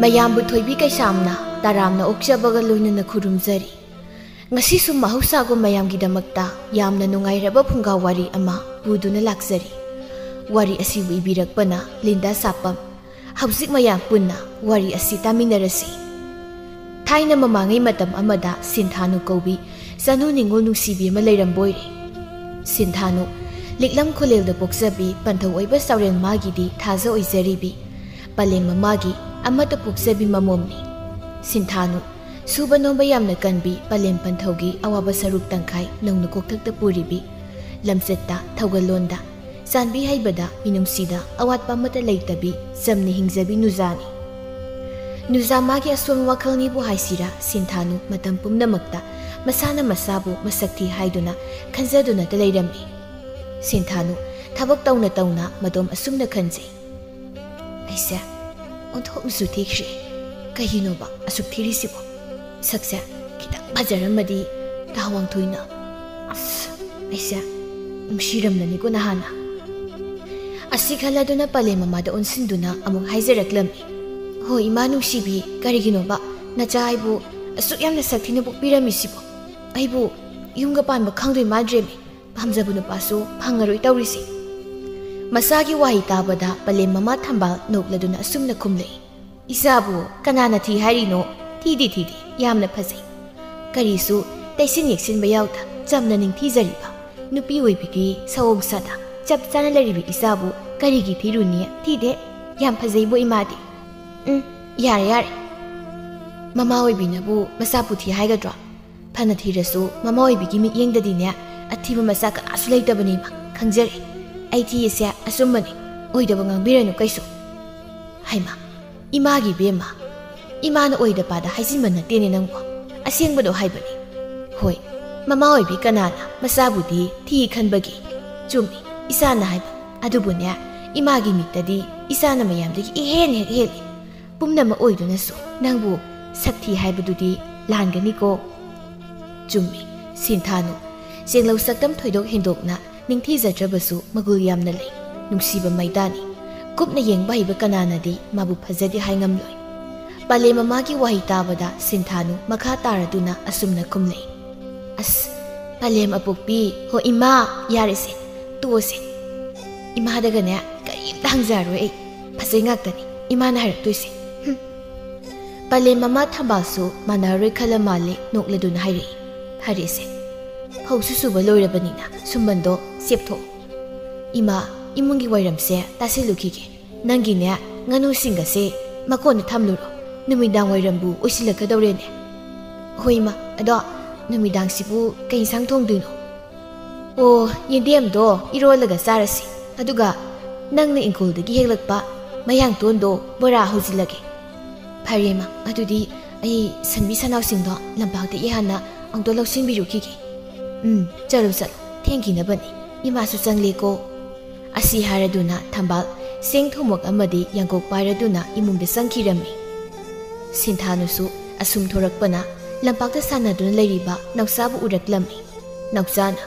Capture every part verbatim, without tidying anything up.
ꯃꯌꯥꯝꯕꯨ ꯊꯣꯏꯕꯤ ꯀꯩꯁꯥꯝꯅ ꯇꯔꯥꯝꯅ ꯑꯣꯛꯆꯕꯒ ꯂꯣꯏꯅꯅ ꯈꯨꯔꯨꯝꯖꯔꯤ꯫ ꯉꯁꯤꯁꯨ ꯃꯍꯧꯁꯥꯒꯨꯝ ꯃꯌꯥꯝꯒꯤꯗꯃꯛꯇ ꯌꯥꯝꯅ ꯅꯨꯡꯉꯥꯏꯔꯕ ꯐꯨꯡꯒꯥ ꯋꯥꯔꯤ ꯑꯃ ꯄꯨꯗꯨꯅ ꯂꯥꯛꯆꯔꯤ꯫ ꯋꯥꯔꯤ ꯑꯁꯤꯕꯨ ꯏꯕꯤꯔꯛꯄꯅ ꯂꯤꯟꯗꯥ ꯁꯥꯄꯝ꯫ ꯍꯧꯖꯤꯛ ꯃꯌꯥꯝ ꯄꯨꯟꯅ ꯋꯥꯔꯤ ꯑꯁꯤ ꯇꯥꯃꯤꯟꯅꯔꯁꯤ꯫ ꯊꯥꯏꯅ ꯃꯃꯥꯡꯉꯩ ꯃꯇꯝ ꯑꯃꯗ ꯁꯤꯟꯊꯥꯅꯨ ꯀꯧꯕꯤ ꯆꯅꯨ ꯅꯤꯉꯣꯜ ꯅꯨꯡꯁꯤꯕꯤ ꯑꯃ ꯂꯩꯔꯝꯕ ꯑꯣꯏꯔꯦ꯫ ꯁꯤꯟꯊꯥꯅꯨ ꯂꯤꯛꯂꯝ ꯈꯨꯂꯦꯜꯗ ꯄꯣꯛꯆꯕꯤ ꯄꯟꯊꯧ ꯑꯣꯏꯕ ꯆꯥꯎꯔꯦꯜ ꯃꯥꯒꯤꯗꯤ ꯊꯥꯖ ꯑꯣꯏꯖꯔꯤꯕꯤ ꯄꯂꯦꯝ ꯃꯃꯥꯒꯤ ꯑꯃꯠꯇ ꯄꯣꯛꯆꯕꯤ ꯃꯃꯣꯝꯅꯤ꯫ ꯁꯤꯟꯊꯥꯅꯨ ꯁꯨꯕ ꯅꯣꯝꯕ ꯌꯥꯝꯅ ꯀꯟꯕꯤ ꯄꯂꯦꯝ ꯄꯟꯊꯧꯒꯤ ꯑꯋꯥꯕ ꯁꯔꯨꯛ ꯇꯪꯈꯥꯏ ꯅꯧꯅ ꯀꯣꯛꯊꯛꯇ ꯄꯨꯔꯤꯕꯤ, ꯂꯝꯆꯠꯇ, ꯊꯧꯒꯜꯂꯣꯟꯗ, ꯆꯥꯟꯕꯤ ꯍꯩꯕꯗ, ꯃꯤꯅꯨꯡꯁꯤꯗ ꯑꯋꯥꯠꯄ ꯑꯃꯠꯇ ꯂꯩꯇꯕꯤ ꯆꯝꯅ ꯍꯤꯡꯖꯕꯤ ꯅꯨꯖꯥꯅꯤ꯫ ꯅꯨꯖꯥ ꯃꯥꯒꯤ ꯑꯁꯣꯟꯕ ꯋꯥꯈꯜꯅꯤꯕꯨ ꯍꯥꯏꯁꯤꯔꯥ, ꯁꯤꯟꯊꯥꯅꯨ ꯃꯇꯝ ꯄꯨꯝꯅꯃꯛꯇ ꯃꯁꯥꯅ ꯃꯁꯥꯕꯨ ꯃꯁꯛ ꯊꯤ ꯍꯥꯏꯗꯨꯅ ꯈꯟꯖꯗꯨꯅꯇ ꯂꯩꯔꯝꯃꯤ꯫ ꯁꯤꯟꯊꯥꯅꯨ ꯊꯕꯛ ꯇꯧꯅ ꯇꯧꯅ ꯃꯇꯣꯝ ꯑꯁꯨꯝꯅ ꯈꯟꯖꯩ, "ꯑꯩꯁꯦ ꯑꯣꯟꯊꯣꯛꯅꯁꯨ ꯊꯤꯈ꯭ꯔꯦ꯫ ꯀꯩꯒꯤꯅꯣꯕ ꯑꯁꯨꯛ ꯊꯤꯔꯤꯁꯤꯕꯣ? ꯁꯛꯁꯦ ꯈꯤꯇꯪ ꯐꯖꯔꯝꯃꯗꯤ ꯇꯥ ꯋꯥꯡꯊꯣꯏꯅ, ꯑꯁ, ꯑꯩꯁꯦ ꯅꯨꯡꯁꯤꯔꯝꯂꯅꯤꯀꯣ ꯅꯍꯥꯟꯅ"꯫ ꯑꯁꯤ ꯈꯜꯂꯗꯨꯅ ꯄꯂꯦꯝ ꯃꯃꯥꯗ ꯑꯣꯟꯁꯤꯟꯗꯨꯅ ꯑꯃꯨꯛ ꯍꯥꯏꯖꯔꯛꯂꯝꯃꯤ, "ꯍꯣ ꯏꯃꯥ ꯅꯨꯡꯁꯤꯕꯤ, ꯀꯔꯤꯒꯤꯅꯣꯕ ꯅꯆꯥ ꯑꯩꯕꯨ ꯑꯁꯨꯛ ꯌꯥꯝꯅ ꯁꯛ ꯊꯤꯅ ꯄꯣꯛꯄꯤꯔꯝꯃꯤꯁꯤꯕꯣ? ꯑꯩꯕꯨ ꯌꯨꯝꯒ ꯄꯥꯟꯕ ꯈꯪꯗꯣꯏ ꯃꯥꯟꯗ꯭ꯔꯦꯃꯤ꯫ ꯄꯥꯝꯖꯕ ꯅꯨꯄꯥꯁꯨ ꯐꯪꯉꯔꯣꯏ ꯇꯧꯔꯤꯁꯤ"꯫ ꯃꯆꯥꯒꯤ ꯋꯥꯍꯩ ꯇꯥꯕꯗ ꯄꯂꯦꯝ ꯃꯃꯥ ꯊꯝꯕꯥꯜ ꯅꯣꯛꯂꯗꯨꯅ ꯑꯁꯨꯝꯅ ꯈꯨꯝꯂꯛꯏ, "ꯏꯆꯥꯕꯨ ꯀꯅꯥꯅ ꯊꯤ ꯍꯥꯏꯔꯤꯅꯣ? ꯊꯤꯗꯤ ꯊꯤꯗꯤ, ꯌꯥꯝꯅ ꯐꯖꯩ꯫ ꯀꯔꯤꯁꯨ ꯇꯩꯁꯤꯟ ꯌꯦꯛꯁꯤꯟꯕ ꯌꯥꯎꯗ ꯆꯝꯅ ꯅꯤꯡꯊꯤꯖꯔꯤꯕ ꯅꯨꯄꯤ ꯑꯣꯏꯕꯤꯒꯤ ꯁꯑꯣꯡ ꯁꯥꯗꯥ ꯆꯞ ꯆꯥꯅ ꯂꯩꯔꯤꯕ ꯏꯆꯥꯕꯨ ꯀꯔꯤꯒꯤ ꯊꯤꯔꯨꯅꯤ? ꯊꯤꯗꯦ, ꯌꯥꯝ ꯐꯖꯩꯕꯣ ꯏꯃꯥꯗꯤ"꯫ "ꯎꯝ, ꯌꯥꯔꯦ ꯌꯥꯔꯦ꯫ ꯃꯃꯥ ꯑꯣꯏꯕꯤꯅꯕꯨ ꯃꯆꯥꯕꯨ ꯊꯤ ꯍꯥꯏꯒꯗ꯭ꯔꯣ? ꯐꯅ ꯊꯤꯔꯁꯨ ꯃꯃꯥ ꯑꯣꯏꯕꯤꯒꯤ ꯃꯤꯠꯌꯦꯡꯗꯗꯤꯅꯦ, ꯑꯊꯤꯕ ꯃꯆꯥ ꯀꯅꯥꯁꯨ ꯂꯩꯇꯕꯅꯤꯃ, ꯈꯪꯖꯔꯦ꯫ ꯑꯩ ꯊꯤꯌꯦꯁꯦ ꯑꯆꯨꯝꯕꯅꯤ, ꯑꯣꯏꯗꯕ ꯉꯥꯡꯕꯤꯔꯅꯨ ꯀꯩꯁꯨ"꯫ ꯍꯩꯃꯥ, ꯏꯃꯥꯒꯤ ꯏꯕꯦꯝꯃ, ꯏꯃꯥꯅ ꯑꯣꯏꯗ ꯄꯥꯗ ꯍꯥꯏꯖꯤꯟꯕ ꯅꯠꯇꯦꯅꯦ ꯅꯪꯕꯨ, ꯑꯁꯦꯡꯕꯗꯣ ꯍꯥꯏꯕꯅꯤ꯫ ꯍꯣꯏ, ꯃꯃꯥ ꯑꯣꯏꯕꯤ ꯀꯅꯥꯅ ꯃꯆꯥꯕꯨꯗꯤ ꯊꯤ ꯈꯟꯕꯒꯦ? ꯆꯨꯝꯃꯤ, ꯏꯆꯥꯅ ꯍꯥꯏꯕ꯫ ꯑꯗꯨꯕꯨꯅꯦ, ꯏꯃꯥꯒꯤ ꯃꯤꯠꯇꯗꯤ ꯏꯆꯥꯅ ꯃꯌꯥꯝꯗꯒꯤ ꯏꯍꯦꯟ ꯍꯦꯛ ꯍꯦꯜꯂꯤ꯫ ꯄꯨꯝꯅꯃꯛ ꯑꯣꯏꯗꯨꯅꯁꯨ ꯅꯪꯕꯨ ꯁꯛ ꯊꯤ ꯍꯥꯏꯕꯗꯨꯗꯤ ꯂꯥꯟꯒꯅꯤꯀꯣ꯫ ꯆꯨꯝꯃꯤ, ꯁꯤꯟꯊꯥꯅꯨ꯫ ꯆꯦꯡꯂꯧ ꯁꯛꯇꯝ ꯊꯣꯏꯗꯣꯛ ꯍꯦꯟꯗꯣꯛꯅ ꯅꯤꯡꯊꯤꯖꯗ꯭ꯔꯕꯁꯨ ꯃꯒꯨꯜ ꯌꯥꯝꯅ ꯂꯩ꯫ ꯅꯨꯡꯁꯤꯕ ꯃꯩꯗꯥꯅꯤ꯫ ꯀꯨꯞꯅ ꯌꯦꯡꯕ ꯍꯩꯕ ꯀꯅꯥꯅꯗꯤ ꯃꯥꯕꯨ ꯐꯖꯗꯦ ꯍꯥꯏ ꯉꯝꯂꯣꯏ꯫ ꯄꯂꯦꯝ ꯃꯃꯥꯒꯤ ꯋꯥꯍꯩ ꯇꯥꯕꯗ ꯁꯤꯟꯊꯥꯅꯨ ꯃꯈꯥ ꯇꯥꯔꯗꯨꯅ ꯑꯁꯨꯝꯅ ꯈꯨꯝꯂꯛꯏ꯫ ꯑꯁ, ꯄꯂꯦꯝ ꯑꯄꯣꯛꯄꯤ, ꯍꯣ ꯏꯃꯥ, ꯌꯥꯔꯦꯁꯦ, ꯇꯣꯛꯑꯁꯦ꯫ ꯏꯃꯥꯗꯒꯅꯦ ꯀꯔꯤꯝꯇ ꯍꯪꯖꯔꯔꯣꯏ ꯑꯩ꯫ ꯐꯖꯩ ꯉꯥꯛꯇꯅꯤ ꯏꯃꯥꯅ ꯍꯥꯏꯔꯛꯇꯣꯏꯁꯦ꯫ ꯍꯨꯝ꯫ ꯄꯂꯦꯝ ꯃꯃꯥ ꯊꯝꯕꯥꯜꯁꯨ ꯃꯥꯟꯅꯔꯔꯣꯏ ꯈꯜꯂ ꯃꯥꯜꯂꯦ ꯅꯣꯛꯂꯗꯨꯅ ꯍꯥꯏꯔꯛꯏ꯫ ꯐꯔꯦꯁꯦ, ꯐꯧꯁꯨ ꯁꯨꯕ ꯂꯣꯏꯔꯕꯅꯤꯅ ꯁꯨꯝꯕꯟꯗꯣ ꯁꯦꯞꯊꯣꯛꯑꯣ꯫ ꯏꯃꯥ, ꯏꯃꯨꯡꯒꯤ ꯋꯥꯏꯔꯝꯁꯦ ꯇꯥꯁꯤꯜꯂꯨꯈꯤꯒꯦ꯫ ꯅꯪꯒꯤꯅꯦ ꯉꯥꯅꯨꯁꯤꯡꯒꯁꯦ ꯃꯀꯣꯟꯗ ꯊꯝꯂꯨꯔꯣ꯫ ꯅꯨꯃꯤꯗꯥꯡ ꯋꯥꯏꯔꯝꯕꯨ ꯑꯣꯏꯁꯤꯜꯂꯛꯀꯗꯧꯔꯦꯅꯦ꯫ ꯍꯣꯏ ꯏꯃꯥ, ꯑꯗꯣ ꯅꯨꯃꯤꯗꯥꯡꯁꯤꯕꯨ ꯀꯩ ꯏꯟꯁꯥꯡ ꯊꯣꯡꯗꯣꯏꯅꯣ? ꯑꯣ, ꯌꯦꯟꯗꯦꯝꯗꯣ ꯏꯔꯣꯜꯂꯒ ꯆꯥꯔꯁꯤ꯫ ꯑꯗꯨꯒ ꯅꯪꯅ ꯏꯪꯈꯣꯜꯗꯒꯤ ꯍꯦꯛꯂꯛꯄ ꯃꯌꯥꯡꯇꯣꯟꯗꯣ ꯕꯣꯔꯥ ꯍꯧꯖꯤꯜꯂꯒꯦ꯫ ꯐꯔꯦ ꯏꯃꯥ, ꯑꯗꯨꯗꯤ ꯑꯩ ꯁꯟꯕꯤ ꯁꯟꯅꯥꯎꯁꯤꯡꯗꯣ ꯂꯝꯄꯥꯛꯇꯒꯤ ꯍꯥꯟꯅ ꯑꯃꯨꯛꯇ ꯂꯧꯁꯤꯟꯕꯤꯔꯨꯈꯤꯒꯦ꯫ ꯎꯝ, ꯆꯠꯂꯨ ꯆꯠꯂꯨ, ꯊꯦꯡꯈꯤꯅꯕꯅꯤ꯫ ꯏꯃꯥꯁꯨ ꯆꯪꯂꯦꯀꯣ꯫ ꯑꯁꯤ ꯍꯥꯏꯔꯗꯨꯅ ꯊꯝꯕꯥꯜ ꯆꯦꯡ ꯊꯨꯝꯃꯣꯛ ꯑꯃꯗꯤ ꯌꯥꯡꯀꯣꯛ ꯄꯥꯏꯔꯗꯨꯅ ꯏꯃꯨꯡꯗ ꯆꯪꯈꯤꯔꯝꯃꯤ꯫ ꯁꯤꯟꯊꯥꯅꯨꯁꯨ ꯑꯁꯨꯝ ꯊꯣꯔꯛꯄꯅ ꯂꯝꯄꯥꯛꯇ ꯁꯥꯟꯅꯗꯨꯅ ꯂꯩꯔꯤꯕ ꯅꯥꯎꯆꯥꯕꯨ ꯎꯔꯛꯂꯝꯃꯤ꯫ ꯅꯥꯎꯆꯥꯅ,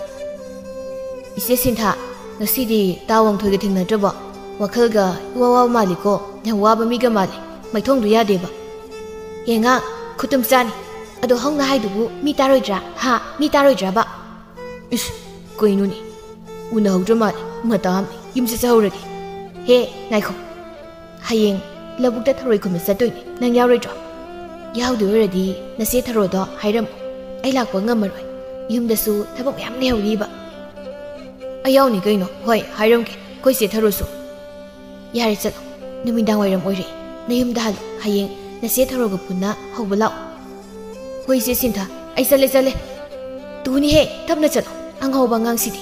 "ꯏꯆꯦ ꯁꯤꯟꯊꯥ, ꯉꯁꯤꯗꯤ ꯇꯥ ꯋꯥꯡꯊꯣꯏꯒ ꯊꯦꯡꯅꯗ꯭ꯔꯕꯣ? ꯋꯥꯈꯜꯒ ꯏꯋꯥ ꯋꯥꯕ ꯃꯥꯜꯂꯤꯀꯣ, ꯌꯥꯝ ꯋꯥꯕ ꯃꯤꯒ ꯃꯥꯜꯂꯤ, ꯃꯥꯏꯊꯣꯡꯗꯨ ꯌꯥꯗꯦꯕ꯫ ꯍꯦ ꯑꯉꯥꯡ, ꯈꯨꯇꯨꯝ ꯆꯥꯅꯤ꯫ ꯑꯗꯣ ꯍꯧꯅ ꯍꯥꯏꯗꯨꯕꯨ ꯃꯤ ꯇꯥꯔꯣꯏꯗ꯭ꯔꯥ? ꯍꯥ? ꯃꯤ ꯇꯥꯔꯣꯏꯗ꯭ꯔꯕ?" ꯏꯁ, ꯀꯩꯅꯣꯅꯦ? ꯎꯅꯍꯧꯗ꯭ꯔ ꯃꯥꯜꯂꯦ, ꯃꯇꯥ ꯑꯃꯅꯤ, ꯌꯨꯝ ꯆꯠꯆꯍꯧꯔꯒꯦ꯫ ꯍꯦ, ꯉꯥꯏꯈꯣ꯫ ꯍꯌꯦꯡ ꯂꯧꯕꯨꯛꯇ ꯊꯔꯣꯏ ꯈꯨꯟꯕ ꯆꯠꯇꯣꯏꯅꯦ, ꯅꯪ ꯌꯥꯎꯔꯣꯏꯗ꯭ꯔꯣ? ꯌꯥꯎꯗꯣꯏ ꯑꯣꯏꯔꯗꯤ ꯅꯆꯦ ꯊꯔꯣꯗꯣ ꯍꯥꯏꯔꯝꯃꯨ, ꯑꯩ ꯂꯥꯛꯄ ꯉꯝꯃꯔꯣꯏ, ꯌꯨꯝꯗꯁꯨ ꯊꯕꯛ ꯃꯌꯥꯝ ꯂꯩꯍꯧꯔꯤꯕ꯫ ꯑꯩ ꯌꯥꯎꯅꯤ ꯀꯩꯅꯣ, ꯍꯣꯏ ꯍꯥꯏꯔꯝꯒꯦ, ꯑꯩꯈꯣꯏ ꯆꯦ ꯊꯔꯣꯁꯨ꯫ ꯌꯥꯔꯦ ꯆꯠꯂꯣ, ꯅꯨꯃꯤꯗꯥꯡ ꯋꯥꯏꯔꯝ ꯑꯣꯏꯔꯦ, ꯅꯌꯨꯝꯗ ꯍꯜꯂꯣ, ꯍꯌꯦꯡ ꯅꯆꯦ ꯊꯔꯣꯒ ꯄꯨꯟꯅ ꯍꯧꯕ ꯂꯥꯛꯑꯣ꯫ ꯍꯣꯏ ꯏꯆꯦ ꯁꯤꯟꯊꯥ, ꯑꯩ ꯆꯠꯂꯦ ꯆꯠꯂꯦ꯫ ꯇꯨꯅꯤꯍꯦ, ꯇꯞꯅ ꯆꯠꯂꯣ, ꯑꯉꯥꯎꯕ ꯑꯉꯥꯡꯁꯤꯗꯤ꯫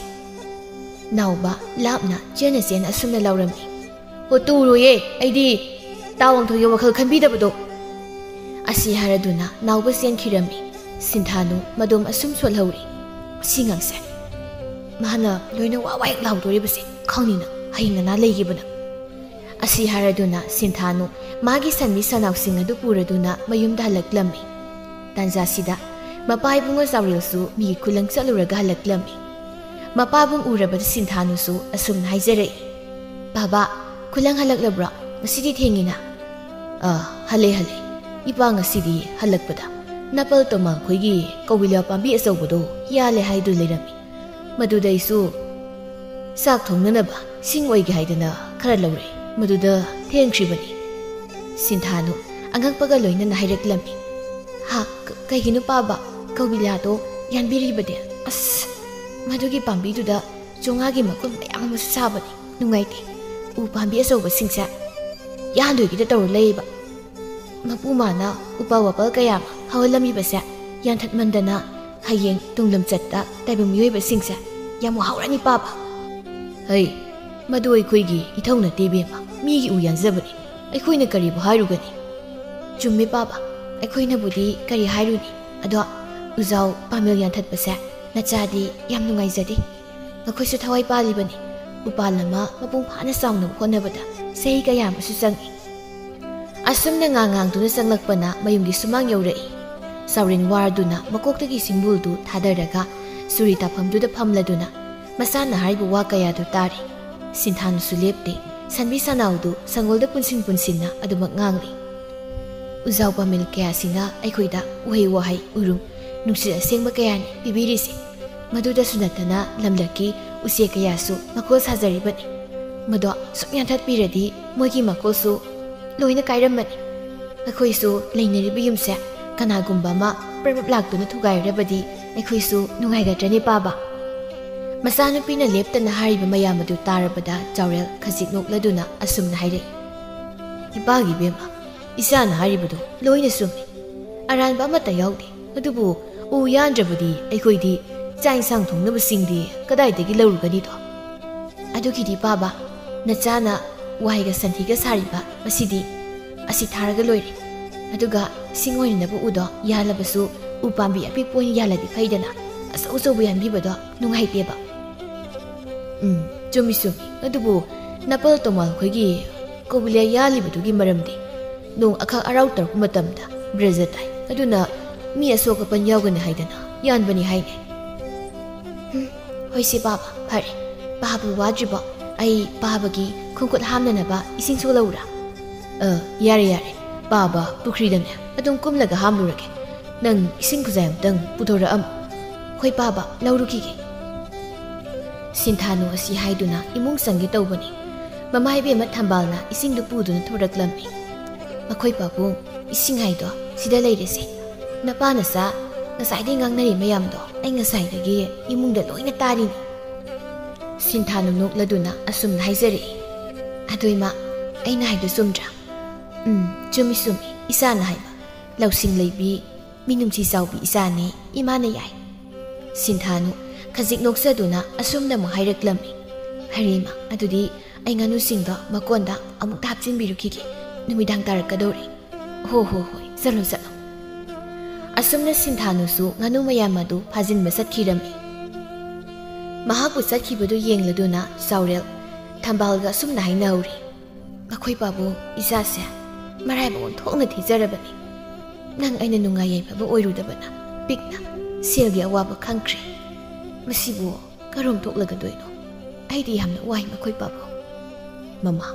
ꯅꯥꯎꯕ ꯂꯥꯞꯅ ꯆꯦꯟꯅ ꯆꯦꯟꯅ ꯑꯁꯨꯝꯅ ꯂꯥꯎꯔꯝꯃꯤ꯫ ꯍꯣ, ꯇꯨꯔꯣꯏꯌꯦ, ꯑꯩꯗꯤ ꯇꯥ ꯋꯥꯡꯊꯣꯏꯒꯤ ꯋꯥꯈꯜ ꯈꯟꯕꯤꯗꯕꯗꯣ꯫ ꯑꯁꯤ ꯍꯥꯏꯔꯗꯨꯅ ꯅꯥꯎꯕ ꯆꯦꯟꯈꯤꯔꯝꯃꯤ꯫ ꯁꯤꯟꯊꯥꯅꯨ ꯃꯗꯣꯝ ꯑꯁꯨꯝ ꯁꯣꯜꯍꯧꯔꯤ꯫ ꯁꯤ ꯉꯥꯡꯁꯦ, ꯃꯥꯅ ꯂꯣꯏꯅ ꯋꯥ ꯋꯥ ꯍꯦꯛ ꯂꯥꯎꯗꯣꯔꯤꯕꯁꯦ ꯈꯪꯅꯤꯅ ꯍꯌꯦꯡ ꯅꯅꯥ ꯂꯩꯈꯤꯕꯅ꯫ ꯑꯁꯤ ꯍꯥꯏꯔꯗꯨꯅ ꯁꯤꯟꯊꯥꯅꯨ ꯃꯥꯒꯤ ꯁꯟꯃꯤ ꯁꯟꯅꯥꯎꯁꯤꯡ ꯑꯗꯨ ꯄꯨꯔꯗꯨꯅ ꯃꯌꯨꯝꯗ ꯍꯜꯂꯛꯂꯝꯃꯤ꯫ ꯇꯥꯟꯖꯥꯁꯤꯗ ꯃꯄꯥ ꯏꯕꯨꯡꯉꯣ ꯆꯥꯎꯔꯦꯜꯁꯨ ꯃꯤꯒꯤ ꯈꯨꯂꯪ ꯆꯠꯂꯨꯔꯒ ꯍꯜꯂꯛꯂꯝꯃꯤ꯫ ꯃꯄꯥꯕꯨꯡ ꯎꯔꯕꯗ ꯁꯤꯟꯊꯥꯅꯨꯁꯨ ꯑꯁꯨꯝꯅ ꯍꯥꯏꯖꯔꯛꯏ, "ꯕꯥꯕꯥ, ꯈꯨꯂꯪ ꯍꯜꯂꯛꯂꯕ꯭ꯔꯣ? ꯉꯁꯤꯗꯤ ꯊꯦꯡꯉꯤꯅ?" "ꯑ, ꯍꯜꯂꯦ, ꯍꯜꯂꯦ꯫ ꯏꯄꯥ ꯉꯁꯤꯗꯤ ꯍꯜꯂꯛꯄꯗ ꯅꯄꯜ ꯇꯣꯃꯥꯡ ꯈꯣꯏꯒꯤ ꯀꯧꯕꯤꯂꯥ ꯄꯥꯝꯕꯤ ꯑꯆꯧꯕꯗꯣ ꯌꯥꯜꯂꯦ ꯍꯥꯏꯗꯨ ꯂꯩꯔꯝꯃꯤ꯫ ꯃꯗꯨꯗ ꯑꯩꯁꯨ ꯆꯥꯛ ꯊꯣꯡꯅꯅꯕ ꯁꯤꯡ ꯑꯣꯏꯒꯦ ꯍꯥꯏꯗꯅ ꯈꯔ ꯂꯧꯔꯛꯏ꯫ ꯃꯗꯨꯗ ꯊꯦꯡꯈ꯭ꯔꯤꯕꯅꯤ꯫ ꯁꯤꯟꯊꯥꯅꯨ ꯑꯉꯛꯄꯒ ꯂꯣꯏꯅꯅ ꯍꯥꯏꯔꯛꯂꯝꯃꯤ꯫ "ꯍꯥ, ꯀ-, ꯀꯩꯒꯤꯅꯣ ꯄꯥꯕ? ꯀꯧꯕꯤꯂꯥꯗꯣ ꯌꯥꯟꯕꯤꯔꯤꯕꯗꯤ? ꯑꯁ, ꯃꯗꯨꯒꯤ ꯄꯥꯝꯕꯤꯗꯨꯗ ꯆꯣꯉꯥꯒꯤ ꯃꯈꯨꯟ ꯃꯌꯥꯝ ꯑꯃꯁꯨ ꯁꯥꯕꯅꯤ꯫ ꯅꯨꯡꯉꯥꯏꯇꯦ꯫ ꯎ ꯄꯥꯝꯕꯤ ꯑꯆꯧꯕꯁꯤꯡꯁꯦ ꯌꯥꯟꯗꯣꯏꯒꯤꯗ ꯇꯧꯔ ꯂꯩꯌꯦꯕ꯫ ꯃꯄꯨ ꯃꯥꯅ ꯎꯄꯥꯜ ꯋꯥꯄꯥꯜ ꯀꯌꯥ ꯑꯃ ꯍꯧꯍꯜꯂꯝꯃꯤꯕꯁꯦ ꯌꯥꯟꯊꯠꯃꯟꯗꯅ ꯍꯌꯦꯡ ꯇꯨꯡꯂꯝꯆꯠꯇ ꯇꯥꯏꯕꯪ ꯃꯤꯑꯣꯏꯕꯁꯤꯡꯁꯦ ꯌꯥꯝ ꯋꯥꯍꯧꯔꯅꯤ ꯄꯥꯕ꯫" "ꯍꯩ, ꯃꯗꯨ ꯑꯩꯈꯣꯏꯒꯤ ꯏꯊꯧ ꯅꯠꯇꯦ ꯏꯕꯦꯝꯃ, ꯃꯤꯒꯤ ꯎ ꯌꯥꯟꯖꯕꯅꯤ꯫ ꯑꯩꯈꯣꯏꯅ ꯀꯔꯤꯕꯨ ꯍꯥꯏꯔꯨꯒꯅꯤ?" "ꯆꯨꯝꯃꯤ ꯄꯥꯕ, ꯑꯩꯈꯣꯏꯅꯕꯨꯗꯤ ꯀꯔꯤ ꯍꯥꯏꯔꯨꯅꯤ? ꯑꯗꯣ ꯎꯖꯥꯎ ꯄꯥꯃꯦꯜ ꯌꯥꯟꯊꯠꯄꯁꯦ ꯅꯆꯥꯗꯤ ꯌꯥꯝ ꯅꯨꯡꯉꯥꯏꯖꯗꯦ꯫ ꯃꯈꯣꯏꯁꯨ ꯊꯋꯥꯏ ꯄꯥꯜꯂꯤꯕꯅꯤ꯫ ꯎꯄꯥꯜ ꯑꯃ ꯃꯄꯨꯡ ꯐꯥꯅ ꯆꯥꯎꯅꯕ ꯍꯣꯠꯅꯕꯗ ꯆꯍꯤ ꯀꯌꯥ ꯑꯃꯁꯨ ꯆꯪꯏ꯫" ꯑꯁꯨꯝꯅ ꯉꯥꯡ ꯉꯥꯡꯗꯨꯅ ꯆꯪꯂꯛꯄꯅ ꯃꯌꯨꯝꯒꯤ ꯁꯨꯃꯥꯡ ꯌꯧꯔꯛꯏ꯫ ꯆꯥꯎꯔꯦꯟ ꯋꯥꯔꯗꯨꯅ ꯃꯀꯣꯛꯇꯒꯤ ꯁꯤꯡꯕꯨꯜꯗꯨ ꯊꯥꯗꯔꯒ ꯆꯨꯔꯤ ꯇꯥꯐꯝꯗꯨꯗ ꯐꯝꯂꯗꯨꯅ ꯃꯆꯥꯅ ꯍꯥꯏꯔꯤꯕ ꯋꯥ ꯀꯌꯥꯗꯨ ꯇꯥꯔꯤ꯫ ꯁꯤꯟꯊꯥꯅꯁꯨ ꯂꯦꯞꯇꯦ꯫ ꯁꯟꯕꯤ ꯁꯅꯥꯎꯗꯨ ꯁꯪꯒꯣꯜꯗ ꯄꯨꯟꯁꯤꯟ ꯄꯨꯟꯁꯤꯟꯅ ꯑꯗꯨꯃꯛ ꯉꯥꯡꯂꯤ꯫ ꯎꯖꯥꯎ ꯄꯥꯃꯦꯜ ꯀꯌꯥꯁꯤꯅ ꯑꯩꯈꯣꯏꯗ ꯎꯍꯩ ꯋꯥꯍꯩ, ꯎꯔꯨꯝ, ꯅꯨꯡꯁꯤꯠ ꯑꯁꯦꯡꯕ ꯀꯌꯥꯅꯤ ꯄꯤꯕꯤꯔꯤꯁꯦ꯫ ꯃꯗꯨꯗꯁꯨ ꯅꯠꯇꯅ ꯂꯝꯂꯛꯀꯤ ꯎꯆꯦꯛ ꯀꯌꯥꯁꯨ ꯃꯀꯣꯜ ꯁꯥꯖꯔꯤꯕꯅꯤ꯫ ꯃꯗꯣ ꯁꯨꯝ ꯌꯥꯟꯊꯠꯄꯤꯔꯗꯤ ꯃꯣꯏꯒꯤ ꯃꯀꯣꯜꯁꯨ ꯂꯣꯏꯅ ꯀꯥꯏꯔꯝꯃꯅꯤ꯫ ꯑꯩꯈꯣꯏꯁꯨ ꯂꯩꯅꯔꯤꯕ ꯌꯨꯝꯁꯦ ꯀꯅꯥꯒꯨꯝꯕ ꯑꯃ ꯄ꯭ꯔꯞ ꯄ꯭ꯔꯞ ꯂꯥꯛꯇꯨꯅ ꯊꯨꯒꯥꯏꯔꯕꯗꯤ ꯑꯩꯈꯣꯏꯁꯨ ꯅꯨꯡꯉꯥꯏꯒꯗ꯭ꯔꯅꯦ ꯄꯥꯕ? ꯃꯆꯥꯅꯨꯄꯤꯅ ꯂꯦꯞꯇꯅ ꯍꯥꯏꯔꯤꯕ ꯃꯌꯥꯝ ꯑꯗꯨ ꯇꯥꯔꯕꯗ ꯆꯥꯎꯔꯦꯜ ꯈꯖꯤꯛ ꯅꯣꯛꯂꯗꯨꯅ ꯑꯁꯨꯝꯅ ꯍꯥꯏꯔꯛꯏ꯫ "ꯏꯄꯥꯒꯤ ꯏꯕꯦꯝꯃ, ꯏꯆꯥꯅ ꯍꯥꯏꯔꯤꯕꯗꯨ ꯂꯣꯏꯅ ꯆꯨꯝꯃꯤ꯫ ꯑꯔꯥꯟꯕ ꯑꯃꯠꯇ ꯌꯥꯎꯗꯦ꯫ ꯑꯗꯨꯕꯨ ꯎ ꯌꯥꯟꯗ꯭ꯔꯕꯗꯤ ꯑꯩꯈꯣꯏꯗꯤ ꯆꯥꯛ ꯏꯟꯁꯥꯡ ꯊꯣꯡꯅꯕꯁꯤꯡꯗꯤ ꯀꯗꯥꯏꯗꯒꯤ ꯂꯧꯔꯨꯒꯅꯤꯗꯣ?" "ꯑꯗꯨꯒꯤꯗꯤ ꯄꯥꯕ, ꯅꯆꯥꯅ ꯋꯥꯏꯒ ꯁꯟꯊꯤꯒ ꯁꯥꯔꯤꯕ ꯃꯁꯤꯗꯤ ꯑꯁꯤ ꯊꯥꯔꯒ ꯂꯣꯏꯔꯦ꯫ ꯑꯗꯨꯒ ꯁꯤꯡ ꯑꯣꯏꯅꯅꯕ ꯎꯗꯣ ꯌꯥꯜꯂꯕꯁꯨ ꯎ ꯄꯥꯝꯕꯤ ꯑꯄꯤꯛꯄ ꯑꯣꯏꯅ ꯌꯥꯜꯂꯗꯤ ꯐꯩꯗꯅ, ꯑꯆꯧ ꯑꯆꯧꯕ ꯌꯥꯟꯕꯤꯕꯗꯣ ꯅꯨꯡꯉꯥꯏꯇꯦꯕ꯫" "ꯎꯝ, ꯆꯨꯝꯃꯤ ꯆꯨꯝꯃꯤ꯫ ꯑꯗꯨꯕꯨ ꯅꯄꯜ ꯇꯣꯃꯥꯜ ꯈꯣꯏꯒꯤ ꯀꯧꯕꯤꯂꯥ ꯌꯥꯜꯂꯤꯕꯗꯨꯒꯤ ꯃꯔꯝꯗꯤ ꯅꯣꯡ ꯑꯈꯛ ꯑꯔꯥꯎ ꯇꯧꯔꯛꯄ ꯃꯇꯝꯗ ꯕ꯭ꯔꯖ ꯇꯥꯏ꯫ ꯑꯗꯨꯅ ꯃꯤ ꯑꯁꯣꯛ ꯑꯄꯟ ꯌꯥꯎꯒꯅꯤ ꯍꯥꯏꯗꯅ ꯌꯥꯟꯕꯅꯤ ꯍꯥꯏꯅꯦ꯫" "ꯍꯨꯝ, ꯍꯣꯏꯁꯦ ꯄꯥꯕ, ꯐꯔꯦ꯫ ꯄꯥꯕ ꯋꯥꯗ꯭ꯔꯤꯕꯣ? ꯑꯩ ꯄꯥꯕꯒꯤ ꯈꯣꯡꯈꯨꯠ ꯍꯥꯝꯅꯅꯕ ꯏꯁꯤꯡ ꯁꯣꯛꯂꯛꯎꯔꯥ?" "ꯑ, ꯌꯥꯔꯦ, ꯌꯥꯔꯦ꯫ "ꯄꯥꯕ, ꯄꯨꯈ꯭ꯔꯤꯗꯅꯦ ꯑꯗꯨꯝ ꯀꯨꯝꯂꯒ ꯍꯥꯝꯂꯨꯔꯒꯦ꯫ ꯅꯪ ꯏꯁꯤꯡ ꯈꯨꯖꯥꯏ ꯑꯃꯇꯪ ꯄꯨꯊꯣꯔꯛꯑꯝꯃꯨ꯫ ꯍꯣꯏ ꯄꯥꯕ, ꯂꯧꯔꯨꯈꯤꯒꯦ꯫" ꯁꯤꯟꯊꯥꯅꯨ ꯑꯁꯤ ꯍꯥꯏꯗꯨꯅ ꯏꯃꯨꯡ ꯆꯪꯒꯦ ꯇꯧꯕꯅꯤ꯫ ꯃꯃꯥ ꯏꯕꯦꯝꯃ ꯊꯝꯕꯥꯜꯅ ꯏꯁꯤꯡꯗꯨ ꯄꯨꯗꯨꯅ ꯊꯣꯔꯛꯂꯝꯃꯤ꯫ "ꯃꯈꯣꯏ ꯄꯥꯕꯨꯡ, ꯏꯁꯤꯡ ꯍꯥꯏꯗꯣ ꯁꯤꯗ ꯂꯩꯔꯦꯁꯦ꯫ ꯅꯄꯥ ꯅꯆꯥ ꯉꯁꯥꯏꯗꯒꯤ ꯉꯥꯡꯅꯔꯤ ꯃꯌꯥꯝꯗꯣ ꯑꯩ ꯉꯁꯥꯏꯗꯒꯤ ꯏꯃꯨꯡꯗ ꯂꯣꯏꯅ ꯇꯥꯔꯤꯅꯤ꯫" ꯁꯤꯟꯊꯥꯅꯨ ꯅꯣꯛꯂꯗꯨꯅ ꯑꯁꯨꯝꯅ ꯍꯥꯏꯖꯔꯛꯏ꯫ "ꯑꯗꯣ ꯏꯃꯥ, ꯑꯩꯅ ꯍꯥꯏꯗꯣ ꯆꯨꯝꯗ꯭ꯔꯥ?" "ꯎꯝ, ꯆꯨꯝꯃꯤ ꯆꯨꯝꯃꯤ, ꯏꯆꯥꯅ ꯍꯥꯏꯕ꯫ ꯂꯧꯁꯤꯡ ꯂꯩꯕꯤ, ꯃꯤꯅꯨꯡꯁꯤ ꯆꯥꯎꯕꯤ ꯏꯆꯥꯅꯤ, ꯏꯃꯥꯅ ꯌꯥꯏ꯫" ꯁꯤꯟꯊꯥꯅꯨ ꯈꯖꯤꯛ ꯅꯣꯛꯆꯗꯨꯅ ꯑꯁꯨꯝꯅ ꯑꯃꯨꯛ ꯍꯥꯏꯔꯛꯂꯝꯃꯤ꯫ "ꯍꯔꯦ ꯏꯃꯥ, ꯑꯗꯨꯗꯤ ꯑꯩ ꯉꯥꯅꯨꯁꯤꯡꯗꯣ ꯃꯀꯣꯟꯗ ꯑꯃꯨꯛꯇ ꯍꯥꯞꯆꯤꯟꯕꯤꯔꯨꯈꯤꯒꯦ꯫ ꯅꯨꯃꯤꯗꯥꯡ ꯇꯥꯔꯛꯀꯗꯧꯔꯦ꯫" "ꯍꯣ ꯍꯣ ꯍꯣꯏ, ꯆꯠꯂꯣ ꯆꯠꯂꯣ꯫" ꯑꯁꯨꯝꯅ ꯁꯤꯟꯊꯥꯅꯨꯁꯨ ꯉꯥꯅꯨ ꯃꯌꯥꯝ ꯑꯗꯨ ꯐꯥꯖꯤꯟꯕ ꯆꯠꯈꯤꯔꯝꯃꯤ꯫ ꯃꯍꯥꯛꯄꯨ ꯆꯠꯈꯤꯕꯗꯨ ꯌꯦꯡꯂꯗꯨꯅ ꯆꯥꯎꯔꯦꯜ ꯊꯝꯕꯥꯜꯒ ꯑꯁꯨꯝꯅ ꯍꯥꯏꯅꯍꯧꯔꯤ꯫ "ꯃꯈꯣꯏ ꯄꯥꯕꯨꯡ, ꯏꯆꯥꯁꯦ ꯃꯔꯥꯏꯕꯛ ꯑꯣꯟꯊꯣꯛꯅ ꯊꯤꯖꯔꯕꯅꯤ꯫ ꯅꯪ ꯑꯩꯅ ꯅꯨꯡꯉꯥꯏ ꯌꯥꯏꯐꯕ ꯑꯣꯏꯔꯨꯗꯕꯅ ꯄꯤꯛꯅ ꯁꯦꯜꯒꯤ ꯑꯋꯥꯕ ꯈꯪꯈ꯭ꯔꯦ꯫ ꯃꯁꯤꯕꯨ ꯀꯔꯝ ꯊꯣꯛꯂꯒꯗꯣꯏꯅꯣ? ꯑꯩꯗꯤ ꯌꯥꯝꯅ ꯋꯥꯏ ꯃꯈꯣꯏ ꯄꯥꯕꯨꯡ꯫" "ꯃꯃꯥ,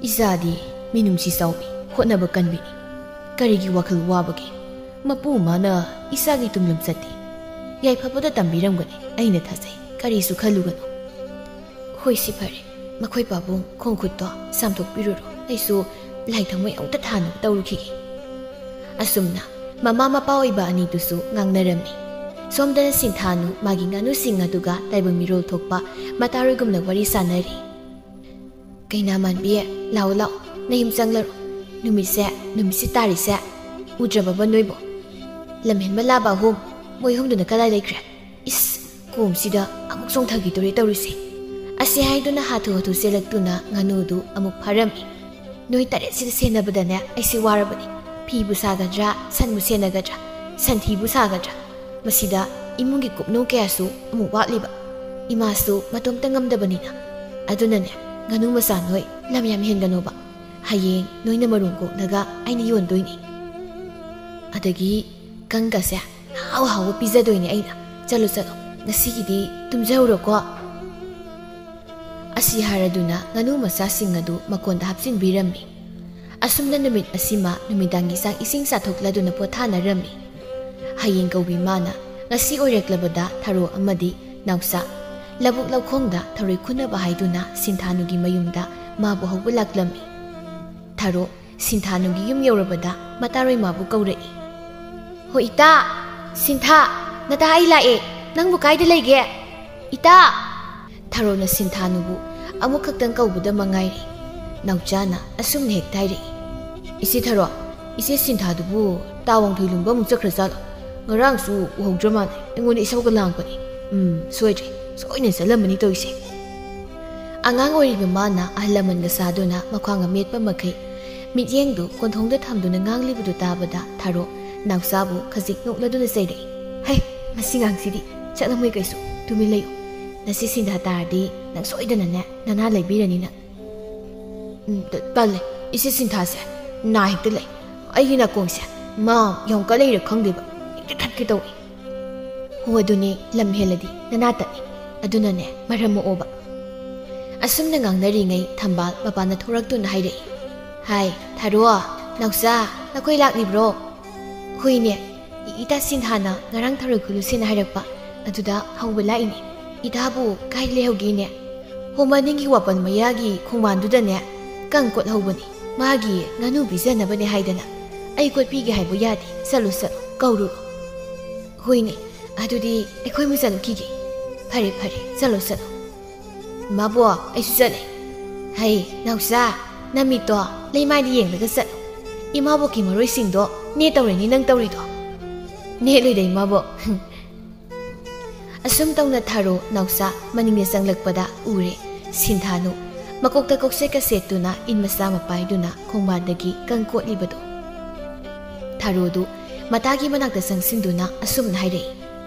ꯏꯆꯥꯗꯤ ꯃꯤꯅꯨꯡꯁꯤ ꯆꯥꯎꯕꯤ, ꯍꯣꯠꯅꯕ ꯀꯟꯕꯤꯅꯤ꯫ ꯀꯔꯤꯒꯤ ꯋꯥꯈꯜ ꯋꯥꯕꯒꯦ? ꯃꯄꯨ ꯃꯥꯅ ꯏꯆꯥꯒꯤ ꯇꯨꯡ ꯂꯝꯆꯠꯇꯤ ꯌꯥꯏꯐꯕꯗ ꯇꯝꯕꯤꯔꯝꯒꯅꯤ, ꯑꯩꯅ ꯊꯥꯖꯩ꯫ ꯀꯔꯤꯁꯨ ꯈꯜꯂꯨꯒꯅꯨ꯫" "ꯍꯣꯏ, ꯁꯤ ꯐꯔꯦ꯫ ꯃꯈꯣꯏ ꯄꯥꯕꯨꯡ, ꯈꯣꯡ ꯈꯨꯠꯇꯣ ꯆꯥꯝꯊꯣꯛꯄꯤꯔꯨꯔꯣ꯫ ꯑꯩꯁꯨ ꯂꯥꯏ ꯊꯥꯎꯃꯩ ꯑꯃꯨꯛꯇ ꯊꯥꯅꯕ ꯇꯧꯔꯨꯈꯤꯒꯦ꯫" ꯑꯁꯨꯝꯅ ꯃꯃꯥ ꯃꯄꯥ ꯑꯣꯏꯕ ꯑꯅꯤꯗꯨꯁꯨ ꯉꯥꯡꯅꯔꯝꯃꯤ꯫ ꯁꯣꯝꯗꯅ ꯁꯤꯟꯊꯥꯅꯨ ꯃꯥꯒꯤ ꯉꯥꯅꯨꯁꯤꯡ ꯑꯗꯨꯒ ꯇꯥꯏꯕꯪ ꯃꯤꯔꯣꯜ ꯊꯣꯛꯄ ꯃꯇꯥꯔꯣꯏꯒꯨꯝꯅ ꯋꯥꯔꯤ ꯁꯥꯟꯅꯔꯤ꯫ "ꯀꯩꯅꯥꯃꯥꯟꯕꯤ, ꯂꯥꯛꯑꯣ ꯂꯥꯛꯑꯣ, ꯅꯌꯨꯝ ꯆꯪꯂꯔꯣ꯫ ꯅꯨꯃꯤꯠꯁꯦ, ꯅꯨꯃꯤꯠꯁꯦ ꯇꯥꯔꯤꯁꯦ ꯎꯗ꯭ꯔꯕꯕ ꯅꯣꯏꯕꯣ? ꯂꯝꯍꯦꯟꯕ ꯂꯥꯕ ꯑꯍꯨꯝ, ꯃꯣꯏ ꯑꯍꯨꯝꯗꯨꯅ ꯀꯗꯥꯏ ꯂꯩꯈ꯭ꯔꯦ? ꯏꯁ, ꯀꯣꯝꯁꯤꯗ ꯑꯃꯨꯛ ꯆꯣꯡꯊꯈꯤꯗꯣꯔꯦ ꯇꯧꯔꯤꯁꯦ꯫" ꯑꯁꯤ ꯍꯥꯏꯗꯨꯅ ꯍꯥꯊꯨ ꯍꯥꯊꯨ ꯆꯦꯜꯂꯛꯇꯨꯅ ꯉꯥꯅꯨꯗꯨ ꯑꯃꯨꯛ ꯐꯥꯔꯝꯃꯤ꯫ "ꯅꯣꯏ ꯇꯔꯦꯠꯁꯤꯗ ꯁꯦꯟꯅꯕꯗꯅꯦ ꯑꯩꯁꯦ ꯋꯥꯔꯕꯅꯤ꯫ ꯐꯤꯕꯨ ꯁꯥꯒꯗ꯭ꯔꯥ, ꯁꯟꯕꯨ ꯁꯦꯟꯅꯒꯗ꯭ꯔꯥ, ꯁꯟꯊꯤꯕꯨ ꯁꯥꯒꯗ꯭ꯔꯥ? ꯃꯁꯤꯗ ꯏꯃꯨꯡꯒꯤ ꯀꯨꯞꯅꯣ ꯀꯌꯥꯁꯨ ꯑꯃꯨꯛ ꯋꯥꯠꯂꯤꯕ꯫ ꯏꯃꯥꯁꯨ ꯃꯇꯣꯝꯇ ꯉꯝꯗꯕꯅꯤꯅ꯫ ꯑꯗꯨꯅꯅꯦ, ꯉꯥꯅꯨ ꯃꯆꯥ ꯅꯣꯏ ꯂꯝ ꯌꯥꯝ ꯍꯦꯟꯒꯅꯣꯕ꯫ ꯍꯌꯦꯡ ꯅꯣꯏꯅ ꯃꯔꯨꯝ ꯀꯣꯛꯂꯒ ꯑꯩꯅ ꯌꯣꯟꯗꯣꯏꯅꯤ꯫ ꯑꯗꯒꯤ ꯀꯪꯒꯁꯦ ꯍꯥꯎ ꯍꯥꯎꯕ ꯄꯤꯖꯗꯣꯏꯅꯦ ꯑꯩꯅ꯫ ꯆꯠꯂꯣ ꯆꯠꯂꯣ, ꯉꯁꯤꯒꯤꯗꯤ ꯇꯨꯝꯖꯍꯧꯔꯣꯀꯣ꯫" ꯑꯁꯤ ꯍꯥꯏꯔꯗꯨꯅ ꯉꯥꯅꯨ ꯃꯆꯥꯁꯤꯡ ꯑꯗꯨ ꯃꯀꯣꯟꯗ ꯍꯥꯞꯆꯤꯟꯕꯤꯔꯝꯃꯤ꯫ ꯑꯁꯨꯝꯅ ꯅꯨꯃꯤꯠ ꯑꯁꯤꯃ ꯅꯨꯃꯤꯗꯥꯡꯒꯤ ꯆꯥꯛ ꯏꯁꯤꯡ ꯆꯥꯊꯣꯛꯂꯗꯨꯅ ꯄꯣꯊꯥꯅꯔꯝꯃꯤ꯫ ꯍꯌꯦꯡ ꯀꯧꯕꯤ ꯃꯥꯅ ꯉꯁꯤ ꯑꯣꯏꯔꯛꯂꯕꯗ ꯊꯔꯣ ꯑꯃꯗꯤ ꯅꯥꯎꯆꯥ ꯂꯧꯕꯨꯛ ꯂꯧꯈꯣꯡꯗ ꯊꯔꯣꯏ ꯈꯨꯟꯅꯕ ꯍꯥꯏꯗꯨꯅ ꯁꯤꯟꯊꯥꯅꯨꯒꯤ ꯃꯌꯨꯝꯗ ꯃꯥꯕꯨ ꯍꯧꯕ ꯂꯥꯛꯂꯝꯃꯤ꯫ ꯊꯔꯣ ꯁꯤꯟꯊꯥꯅꯨꯒꯤ ꯌꯨꯝ ꯌꯧꯔꯕꯗ ꯃꯇꯥꯔꯣꯏ ꯃꯥꯕꯨ ꯀꯧꯔꯛꯏ꯫ "ꯍꯣ ꯏꯇꯥ! ꯁꯤꯟꯊꯥ! ꯅꯇꯥ ꯑꯩ ꯂꯥꯛꯑꯦ! ꯅꯪꯕꯨ ꯀꯥꯏꯗ ꯂꯩꯒꯦ? ꯏꯇꯥ!" ꯊꯔꯣꯅ ꯁꯤꯟꯊꯥꯅꯨꯕꯨ ꯑꯃꯨꯛꯈꯛꯇꯪ ꯀꯧꯕꯗ ꯃꯉꯥꯏꯔꯦ꯫ ꯅꯥꯎꯆꯥꯅ ꯑꯁꯨꯝꯅ ꯍꯦꯛꯇ ꯍꯥꯏꯔꯛꯏ꯫ "ꯏꯆꯦ ꯊꯔꯣ, ꯏꯆꯦ ꯁꯤꯟꯊꯥꯗꯨꯕꯨ ꯇꯥ ꯋꯥꯡꯊꯣꯏ ꯂꯨꯝꯕ ꯑꯃꯨꯛ ꯆꯠꯈ꯭ꯔ ꯖꯥꯠꯂꯣ? ꯉꯔꯥꯡꯁꯨ ꯎꯍꯧꯗ꯭ꯔ ꯃꯥꯜꯂꯦ꯫ ꯑꯩꯉꯣꯟꯗ ꯏꯁꯧꯒ ꯂꯥꯡꯕꯅꯤ꯫ ꯎꯝ, ꯁꯣꯏꯗ꯭ꯔꯦ꯫ ꯁꯣꯏꯗꯅ ꯆꯠꯂꯝꯃꯅꯤ ꯇꯧꯔꯤꯁꯦ꯫" ꯑꯉꯥꯡ ꯑꯣꯏꯔꯤꯕ ꯃꯥꯅ ꯑꯍꯜ ꯂꯃꯟꯒ ꯁꯥꯗꯨꯅ ꯃꯈ꯭ꯋꯥꯡ ꯑꯃꯦꯠꯄ ꯃꯈꯩ ꯃꯤꯠꯌꯦꯡꯗꯨ ꯀꯣꯟꯊꯣꯡꯗ ꯊꯝꯗꯨꯅ ꯉꯥꯡꯂꯤꯕꯗꯨ ꯇꯥꯕꯗ ꯊꯔꯣ ꯅꯥꯎꯆꯥꯕꯨ ꯈꯖꯤꯛ ꯅꯣꯛꯂꯗꯨꯅ ꯆꯩꯔꯛꯏ꯫ "ꯍꯩ, ꯃꯁꯤ ꯉꯥꯡꯁꯤꯗꯤ ꯆꯠꯂꯝꯃꯣꯏ ꯀꯩꯁꯨ꯫ ꯇꯨꯃꯤꯟ ꯂꯩꯌꯨ꯫ ꯅꯁꯤ ꯁꯤꯟꯊꯥ ꯇꯥꯔꯗꯤ ꯅꯪ ꯁꯣꯏꯗꯅꯅꯦ ꯅꯅꯥ ꯂꯩꯕꯤꯔꯅꯤ ꯅꯪ꯫" "ꯎꯝ, ꯇ-, ꯇꯜꯂꯦ꯫ ꯏꯆꯦ ꯁꯤꯟꯊꯥꯁꯦ ꯅꯥ ꯍꯦꯛꯇ ꯂꯩ꯫ ꯑꯩꯒꯤ ꯅꯥꯀꯣꯡꯁꯦ ꯃꯥ ꯌꯥꯝ ꯀ ꯂꯩꯔꯦ ꯈꯪꯗꯦꯕ꯫ ꯍꯦꯛꯇ ꯊꯠꯀꯦ ꯇꯧꯏ꯫" "ꯍꯣ, ꯑꯗꯨꯅꯦ, ꯂꯝ ꯍꯦꯜꯂꯗꯤ ꯅꯅꯥ ꯇꯠꯂꯤ꯫ ꯑꯗꯨꯅꯅꯦ, ꯃꯔꯝ ꯃꯣꯛꯑꯣꯕ꯫" ꯑꯁꯨꯝꯅ ꯉꯥꯡꯅꯔꯤꯉꯩ ꯊꯝꯕꯥꯜ ꯃꯄꯥꯟꯗ ꯊꯣꯔꯛꯇꯨꯅ ꯍꯥꯏꯔꯛꯏ꯫ "ꯍꯥꯏ, ꯊꯔꯣ, ꯅꯥꯎꯆꯥ, ꯅꯈꯣꯏ ꯂꯥꯛꯂꯤꯕ꯭ꯔꯣ?" "ꯍꯣꯏꯅꯦ, ꯏ-, ꯏꯇꯥ ꯁꯤꯟꯊꯥꯅ ꯉꯔꯥꯡ ꯊꯔꯣꯏ ꯈꯨꯜꯂꯨꯁꯦꯅ ꯍꯥꯏꯔꯛꯄ, ꯑꯗꯨꯗ ꯍꯧꯕ ꯂꯥꯛꯏꯅꯦ꯫ ꯏꯇꯥꯕꯨ ꯀꯥꯏ ꯂꯩꯍꯧꯒꯦꯅꯦ?" "ꯍꯣ, ꯃꯅꯤꯡꯒꯤ ꯋꯥꯄꯜ ꯃꯌꯥꯒꯤ ꯈꯣꯡꯕꯥꯟꯗꯨꯗꯅꯦ ꯀꯪ ꯀꯣꯠꯍꯧꯕꯅꯤ꯫ ꯃꯥꯒꯤ ꯉꯥꯅꯨ ꯄꯤꯖꯅꯕꯅꯦ ꯍꯥꯏꯗꯅ꯫ ꯑꯩ ꯀꯣꯠꯄꯤꯒꯦ ꯍꯥꯏꯕ ꯌꯥꯗꯦ꯫ ꯆꯠꯂꯨ, ꯆꯠꯂꯨ, ꯀꯧꯔꯨꯔꯣ꯫" "ꯍꯣꯏꯅꯦ, ꯑꯗꯨꯗꯤ ꯑꯩꯈꯣꯏ ꯑꯃꯨꯛ ꯆꯠꯂꯨꯈꯤꯒꯦ꯫" "ꯐꯔꯦ, ꯐꯔꯦ, ꯆꯠꯂꯣ, ꯆꯠꯂꯣ꯫" "ꯏꯃꯥꯕꯣꯛ, ꯑꯩꯁꯨ ꯆꯠꯂꯦ꯫" "ꯍꯩ, ꯅꯥꯎꯆꯥ, ꯅꯃꯤꯠꯇꯣ ꯂꯩꯃꯥꯏꯗ ꯌꯦꯡꯂꯒ ꯆꯠꯂꯨ꯫ ꯏꯃꯥꯕꯣꯛꯀꯤ ꯃꯔꯣꯏꯁꯤꯡꯗꯣ ꯅꯦꯠ ꯇꯧꯔꯦꯅꯦ ꯅꯪ ꯇꯧꯔꯤꯗꯣ꯫" "ꯅꯦꯠꯂꯣꯏꯗ, ꯏꯃꯥꯕꯣꯛ꯫" ꯑꯁꯨꯝ ꯇꯧꯅ ꯊꯔꯣ ꯅꯥꯎꯆꯥ ꯃꯅꯤꯡꯗ ꯆꯪꯂꯛꯄꯗ ꯎꯔꯦ ꯁꯤꯟꯊꯥꯅꯨ꯫ ꯃꯀꯣꯛꯇ ꯀꯣꯛꯁꯦꯠꯀ ꯁꯦꯠꯇꯨꯅ ꯏꯟ ꯃꯆꯥ ꯑꯃ ꯄꯥꯏꯗꯨꯅ ꯈꯣꯡꯕꯥꯟꯗꯒꯤ ꯀꯪ ꯀꯣꯠꯂꯤꯕꯗꯣ꯫ ꯊꯔꯣꯗꯨ ꯃꯇꯥꯒꯤ ꯃꯅꯥꯛꯇ ꯆꯪꯁꯤꯟꯗꯨꯅ ꯑꯁꯨꯝꯅ ꯍꯥꯏꯔꯛꯏ,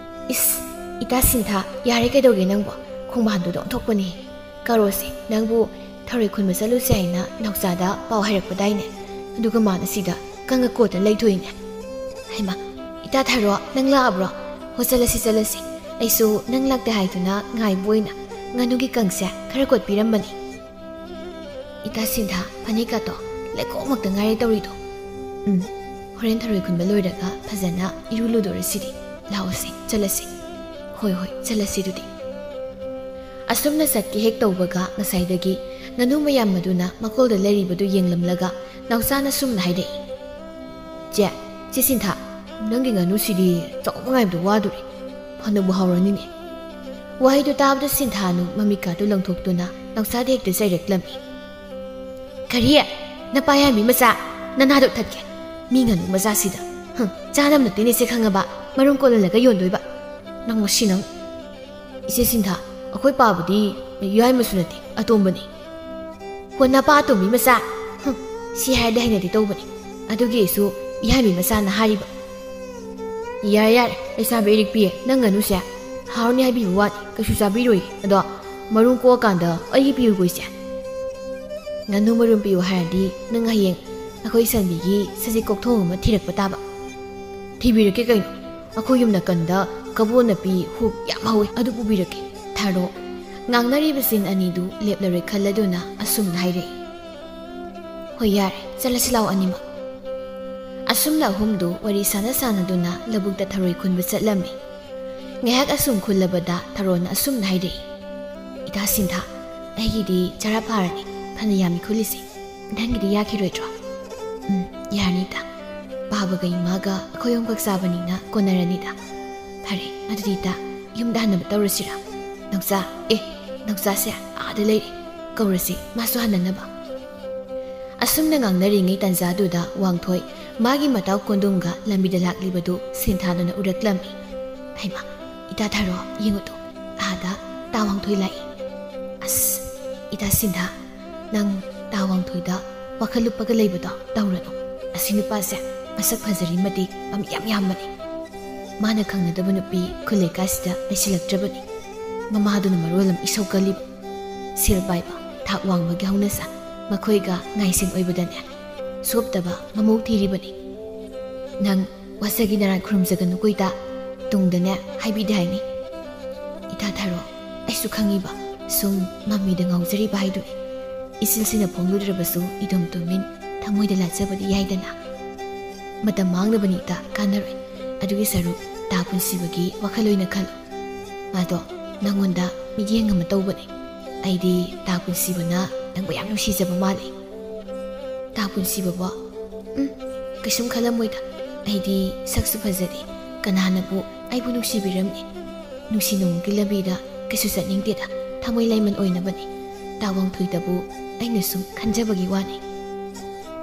"ꯏꯁ, ꯏꯇꯥ ꯁꯤꯟꯊꯥ, ꯌꯥꯔꯦ, ꯀꯩꯗꯧꯒꯦ ꯅꯪꯕꯣ? ꯈꯣꯡꯕꯥꯟꯗꯨꯗ ꯑꯣꯟꯊꯣꯛꯄꯅꯤ꯫ ꯀꯔꯣꯁꯦ, ꯅꯪꯕꯨ ꯊꯔꯣꯏ ꯈꯨꯟꯕ ꯆꯠꯂꯨꯁꯦ ꯍꯥꯏꯅ ꯅꯥꯎꯆꯥꯗ ꯄꯥꯎ ꯍꯥꯏꯔꯛꯄꯗꯥꯏꯅꯦ? ꯑꯗꯨꯒ ꯃꯥꯅ ꯁꯤꯗ ꯀꯪꯉ ꯀꯣꯠꯇ ꯂꯩꯊꯣꯛꯏꯅꯦ꯫" "ꯍꯩꯃꯥ, ꯏꯇꯥ ꯊꯔꯣ, ꯅꯪ ꯂꯥꯛꯑꯕ꯭ꯔꯣ? ꯍꯣ, ꯆꯠꯂꯁꯤ, ꯆꯠꯂꯁꯤ꯫ ꯑꯩꯁꯨ ꯅꯪ ꯂꯥꯛꯇꯦ ꯍꯥꯏꯗꯨꯅ ꯉꯥꯏꯕ ꯑꯣꯏꯅ ꯉꯥꯅꯨꯒꯤ ꯀꯪꯁꯦ ꯈꯔ ꯀꯣꯠꯄꯤꯔꯝꯕꯅꯤ꯫" "ꯏꯇꯥ ꯁꯤꯟꯊꯥ, ꯐꯅꯦꯛꯀꯥꯇꯣ ꯂꯩꯈꯣꯝꯃꯛꯇ ꯉꯥꯏꯔꯦ ꯇꯧꯔꯤꯗꯣ꯫ ꯎꯝ, ꯍꯣꯔꯦꯟ ꯊꯔꯣꯏ ꯈꯨꯟꯕ ꯂꯣꯏꯔꯒ ꯐꯖꯅ ꯏꯔꯨ ꯂꯨꯗꯣꯔꯁꯤꯗꯤ꯫ ꯂꯥꯛꯑꯣꯁꯦ, ꯆꯠꯂꯁꯤ꯫ ꯍꯣꯏ, ꯍꯣꯏ, ꯆꯠꯂꯁꯤ ꯑꯗꯨꯗꯤ꯫ ꯑꯁꯨꯝꯅ ꯆꯠꯀꯦ ꯍꯦꯛ ꯇꯧꯕꯒ ꯉꯁꯥꯏꯗꯒꯤ ꯉꯥꯅꯨ ꯃꯌꯥꯝ ꯑꯗꯨꯅ ꯃꯀꯣꯜꯗ ꯂꯩꯔꯤꯕꯗꯨ ꯌꯦꯡꯂꯝꯂꯒ ꯅꯥꯎꯆꯥꯅ ꯁꯨꯝꯅ ꯍꯥꯏꯔꯛꯏ, "ꯆꯦ, ꯆꯦ ꯁꯤꯟꯊꯥ, ꯅꯪꯒꯤ ꯉꯥꯅꯨꯁꯤꯗꯤ ꯆꯥꯎꯕ ꯉꯥꯏꯕꯗ ꯋꯥꯗꯣꯔꯦ꯫ ꯐꯅꯕꯨ ꯍꯥꯎꯔꯅꯤꯅꯦ꯫" ꯋꯥꯍꯩꯗꯨ ꯇꯥꯕꯗ ꯁꯤꯟꯊꯥꯅꯨ ꯃꯃꯤꯠꯀꯥꯗꯨ ꯂꯪꯊꯣꯛꯇꯨꯅ ꯅꯥꯎꯆꯥꯗ ꯍꯦꯛꯇ ꯆꯩꯔꯛꯂꯝꯃꯤ꯫ "ꯀꯔꯤ? ꯅꯄꯥ ꯌꯥꯏꯃꯤ ꯃꯆꯥ, ꯅꯅꯥꯗꯣ ꯊꯠꯀꯦ꯫ ꯃꯤ ꯉꯥꯅꯨ ꯃꯆꯥꯁꯤꯗ꯫ ꯍꯨꯝ, ꯆꯥꯅꯕ ꯅꯠꯇꯦꯅꯦ ꯁꯦ ꯈꯪꯉꯕ, ꯃꯔꯨꯝ ꯀꯣꯜꯍꯜꯂꯒ ꯌꯣꯟꯗꯣꯏꯕ꯫ ꯅꯪ ꯃꯁꯤ ꯅꯪ꯫" "ꯏꯆꯦ ꯁꯤꯟꯊꯥ, ꯑꯩꯈꯣꯏ ꯄꯥꯕꯨꯗꯤ ꯌꯥꯏꯃꯁꯨ ꯅꯠꯇꯦ, ꯑꯇꯣꯝꯕꯅꯤ꯫" "ꯍꯣ, ꯅꯄꯥ ꯑꯇꯣꯝꯕꯤ ꯃꯆꯥ꯫ ꯍꯨꯝ, ꯁꯤ ꯍꯥꯏꯔꯗꯤ ꯍꯩꯅꯗꯦ ꯇꯧꯕꯅꯤ꯫ ꯑꯗꯨꯒꯤ ꯑꯩꯁꯨ ꯌꯥꯏꯃꯤ ꯃꯆꯥꯅ ꯍꯥꯏꯔꯤꯕ꯫" "ꯌꯥꯔꯦ, ꯌꯥꯔꯦ, ꯂꯩꯁꯥꯕꯤ ꯑꯔꯤꯛꯄꯤ, ꯅꯪ ꯉꯥꯅꯨꯁꯦ ꯍꯥꯎꯔꯅꯤ ꯍꯥꯏꯕꯤꯕ ꯋꯥꯅꯤ, ꯀꯩꯁꯨ ꯆꯥꯕꯤꯔꯣꯏ꯫ ꯑꯗꯣ ꯃꯔꯨꯝ ꯀꯣꯛꯑꯀꯥꯟꯗ ꯑꯩꯒꯤ ꯄꯤꯌꯨꯀꯣ ꯏꯆꯦ꯫" "ꯉꯥꯅꯨ ꯃꯔꯨꯝ ꯄꯤꯌꯨ ꯍꯥꯏꯔꯗꯤ ꯅꯪ ꯍꯌꯦꯡ ꯑꯩꯈꯣꯏ ꯁꯟꯕꯤꯒꯤ ꯁꯖꯤꯛ ꯀꯣꯛꯊꯣꯡ ꯑꯃ ꯊꯤꯔꯛꯄ ꯇꯥꯕ꯫" "ꯊꯤꯕꯤꯔꯛꯀꯦ ꯀꯩꯅꯣ, ꯑꯩꯈꯣꯏ ꯌꯨꯝ ꯅꯥꯀꯟꯗ ꯀꯕꯣ ꯅꯥꯄꯤ ꯍꯨꯛ ꯌꯥꯝ ꯍꯧꯋꯦ, ꯑꯗꯨ ꯄꯨꯕꯤꯔꯛꯀꯦ꯫ ꯊꯥꯔꯣ꯫" ꯉꯥꯡꯅꯔꯤꯕ ꯁꯤꯟ ꯑꯅꯤꯗꯨ ꯂꯦꯞꯂꯔꯣꯏ ꯈꯜꯂꯗꯨꯅ ꯑꯁꯨꯝꯅ ꯍꯥꯏꯔꯛꯏ, "ꯍꯣꯏ, ꯌꯥꯔꯦ, ꯆꯠꯂꯁꯤ ꯂꯥꯛꯑꯣ ꯑꯅꯤꯃꯛ꯫" ꯑꯁꯨꯝꯅ ꯑꯍꯨꯝꯗꯨ ꯋꯥꯔꯤ ꯁꯥꯟꯅ ꯁꯥꯟꯅꯗꯨꯅ ꯂꯧꯕꯨꯛꯇ ꯊꯔꯣꯏ ꯈꯨꯟꯕ ꯆꯠꯂꯝꯃꯤ꯫ ꯉꯥꯏꯍꯥꯛ ꯑꯁꯨꯝ ꯈꯨꯜꯂꯕꯗ ꯊꯔꯣꯅ ꯑꯁꯨꯝꯅ ꯍꯥꯏꯔꯛꯏ, "ꯏꯇꯥ ꯁꯤꯟꯊꯥ, ꯑꯩꯒꯤꯗꯤ ꯆꯔꯥ ꯐꯥꯔꯅꯤ, ꯐꯅ ꯌꯥꯝꯃꯤ ꯈꯨꯜꯂꯤꯁꯦ꯫ ꯅꯪꯒꯤꯗꯤ ꯌꯥꯈꯤꯔꯣꯏꯗ꯭ꯔꯣ?" "ꯎꯝ, ꯌꯥꯔꯅꯤꯗ꯫ ꯄꯥꯕꯒ ꯏꯃꯥꯒ ꯑꯩꯈꯣꯏ ꯑꯍꯨꯝꯈꯛ ꯆꯥꯕꯅꯤꯅ ꯀꯣꯟꯅꯔꯅꯤꯗ꯫ ꯐꯔꯦ, ꯑꯗꯨꯗꯤ ꯏꯇꯥ, ꯌꯨꯝꯗ ꯍꯟꯅꯕ ꯇꯧꯔꯁꯤꯔꯥ? ꯅꯥꯎꯆꯥ, ꯑꯦ, ꯅꯥꯎꯆꯥꯁꯦ ꯑꯥꯗ ꯂꯩꯔꯦ꯫ ꯀꯧꯔꯁꯤ, ꯃꯥꯁꯨ ꯍꯟꯅꯅꯕ꯫" ꯑꯁꯨꯝꯅ ꯉꯥꯡꯅꯔꯤꯉꯩ ꯇꯥꯟꯖꯥꯗꯨꯗ ꯋꯥꯡꯊꯣꯏ ꯃꯥꯒꯤ ꯃꯇꯥꯎ ꯀꯣꯟꯗꯨꯝꯒ ꯂꯝꯕꯤꯗ ꯂꯥꯛꯂꯤꯕꯗꯨ ꯁꯤꯟꯊꯥꯗꯨꯅ ꯎꯔꯛꯂꯝꯃꯤ꯫ "ꯍꯩꯃꯥ, ꯏꯇꯥ ꯊꯥꯔꯣ, ꯌꯦꯡꯉꯨꯇꯣ, ꯑꯥꯗ ꯇꯥ ꯋꯥꯡꯊꯣꯏ ꯂꯥꯛꯏ꯫" "ꯑꯁ, ꯏꯇꯥ ꯁꯤꯟꯊꯥ, ꯅꯪ ꯇꯥ ꯋꯥꯡꯊꯣꯏꯗ ꯋꯥꯈꯜ ꯂꯨꯞꯄꯒ ꯂꯩꯕꯗꯣ ꯇꯧꯔꯅꯨ꯫ ꯑꯁꯤ ꯅꯨꯄꯥꯁꯦ ꯃꯁꯛ ꯐꯖꯔꯤ ꯃꯇꯤꯛ ꯃꯃꯤꯠ ꯌꯥꯝ ꯌꯥꯝꯕꯅꯤ꯫ ꯃꯥꯅ ꯈꯪꯅꯗꯕ ꯅꯨꯄꯤ ꯈꯨꯜ ꯂꯩꯀꯥꯏꯁꯤꯗ ꯂꯩꯁꯤꯜꯂꯛꯇ꯭ꯔꯕꯅꯤ꯫ ꯃꯃꯥꯗꯨꯅ ꯃꯔꯣꯜ ꯑꯃ ꯏꯁꯧ ꯀꯜꯂꯤꯕ꯫ ꯁꯦꯜ ꯄꯥꯏꯕ, ꯊꯥꯛ ꯋꯥꯡꯕꯒꯤ ꯍꯧꯅꯁꯥ, ꯃꯈꯣꯏꯒ ꯉꯥꯏꯁꯤꯟ ꯑꯣꯏꯕꯗꯅꯦ ꯁꯣꯞꯇꯕ ꯃꯃꯧ ꯊꯤꯔꯤꯕꯅꯤ꯫ ꯅꯪ ꯋꯥꯁꯛꯒꯤ ꯅꯔꯥꯏ ꯈꯨꯔꯨꯝꯖꯒꯅꯨꯀꯣ ꯏꯇꯥ, ꯇꯨꯡꯗꯅꯦ ꯍꯥꯏꯕꯤꯗꯦ ꯍꯥꯏꯅꯤ꯫" "ꯏꯇꯥ ꯊꯥꯔꯣ, ꯑꯩꯁꯨ ꯈꯪꯉꯤꯕ, ꯁꯨꯝ ꯃꯃꯤꯗ ꯉꯥꯎꯖꯔꯤꯕ ꯍꯥꯏꯗꯨꯅꯤ꯫ ꯏꯆꯤꯜꯁꯤꯅ ꯐꯣꯡꯂꯨꯗ꯭ꯔꯕꯁꯨ ꯏꯗꯣꯝ ꯇꯨꯃꯤꯟ ꯊꯃꯣꯏꯗ ꯂꯥꯠꯆꯕꯗꯤ ꯌꯥꯏꯗꯅ꯫ ꯃꯇꯝ ꯃꯥꯡꯅꯕꯅꯤꯇ ꯀꯥꯟꯅꯔꯣꯏ꯫ ꯑꯗꯨꯒꯤ ꯁꯔꯨꯛ ꯇꯥ ꯄꯨꯟꯁꯤꯕꯒꯤ ꯋꯥꯈꯜ ꯑꯣꯏꯅ ꯈꯜꯂꯣ꯫ ꯃꯥꯗꯣ ꯅꯪꯉꯣꯟꯗ ꯃꯤꯠꯌꯦꯡ ꯑꯃ ꯇꯧꯕꯅꯦ꯫ ꯑꯩꯗꯤ ꯇꯥ ꯄꯨꯟꯁꯤꯕꯅ ꯅꯪꯕꯨ ꯌꯥꯝ ꯅꯨꯡꯁꯤꯖꯕ ꯃꯥꯜꯂꯦ꯫ ꯇꯥ ꯄꯨꯟꯁꯤꯕꯕꯣ? ꯎꯝ, ꯀꯩꯁꯨꯝ ꯈꯜꯂꯝꯃꯣꯏꯗ꯫ ꯑꯩꯗꯤ ꯁꯛꯁꯨ ꯐꯖꯗꯦ, ꯀꯅꯥꯅꯕꯨ ꯑꯩꯕꯨ ꯅꯨꯡꯁꯤꯕꯤꯔꯝꯅꯤ? ꯅꯨꯡꯁꯤ ꯅꯨꯡꯒꯤ ꯂꯝꯕꯤꯗ ꯀꯩꯁꯨ ꯆꯠꯅꯤꯡꯗꯦꯗ, ꯊꯃꯣꯏ ꯂꯩꯃꯟ ꯑꯣꯏꯅꯕꯅꯤ꯫ ꯇꯥ ꯋꯥꯡꯊꯣꯏꯗꯕꯨ ꯑꯩꯅ ꯁꯨꯝ ꯈꯟꯖꯕꯒꯤ ꯋꯥꯅꯤ꯫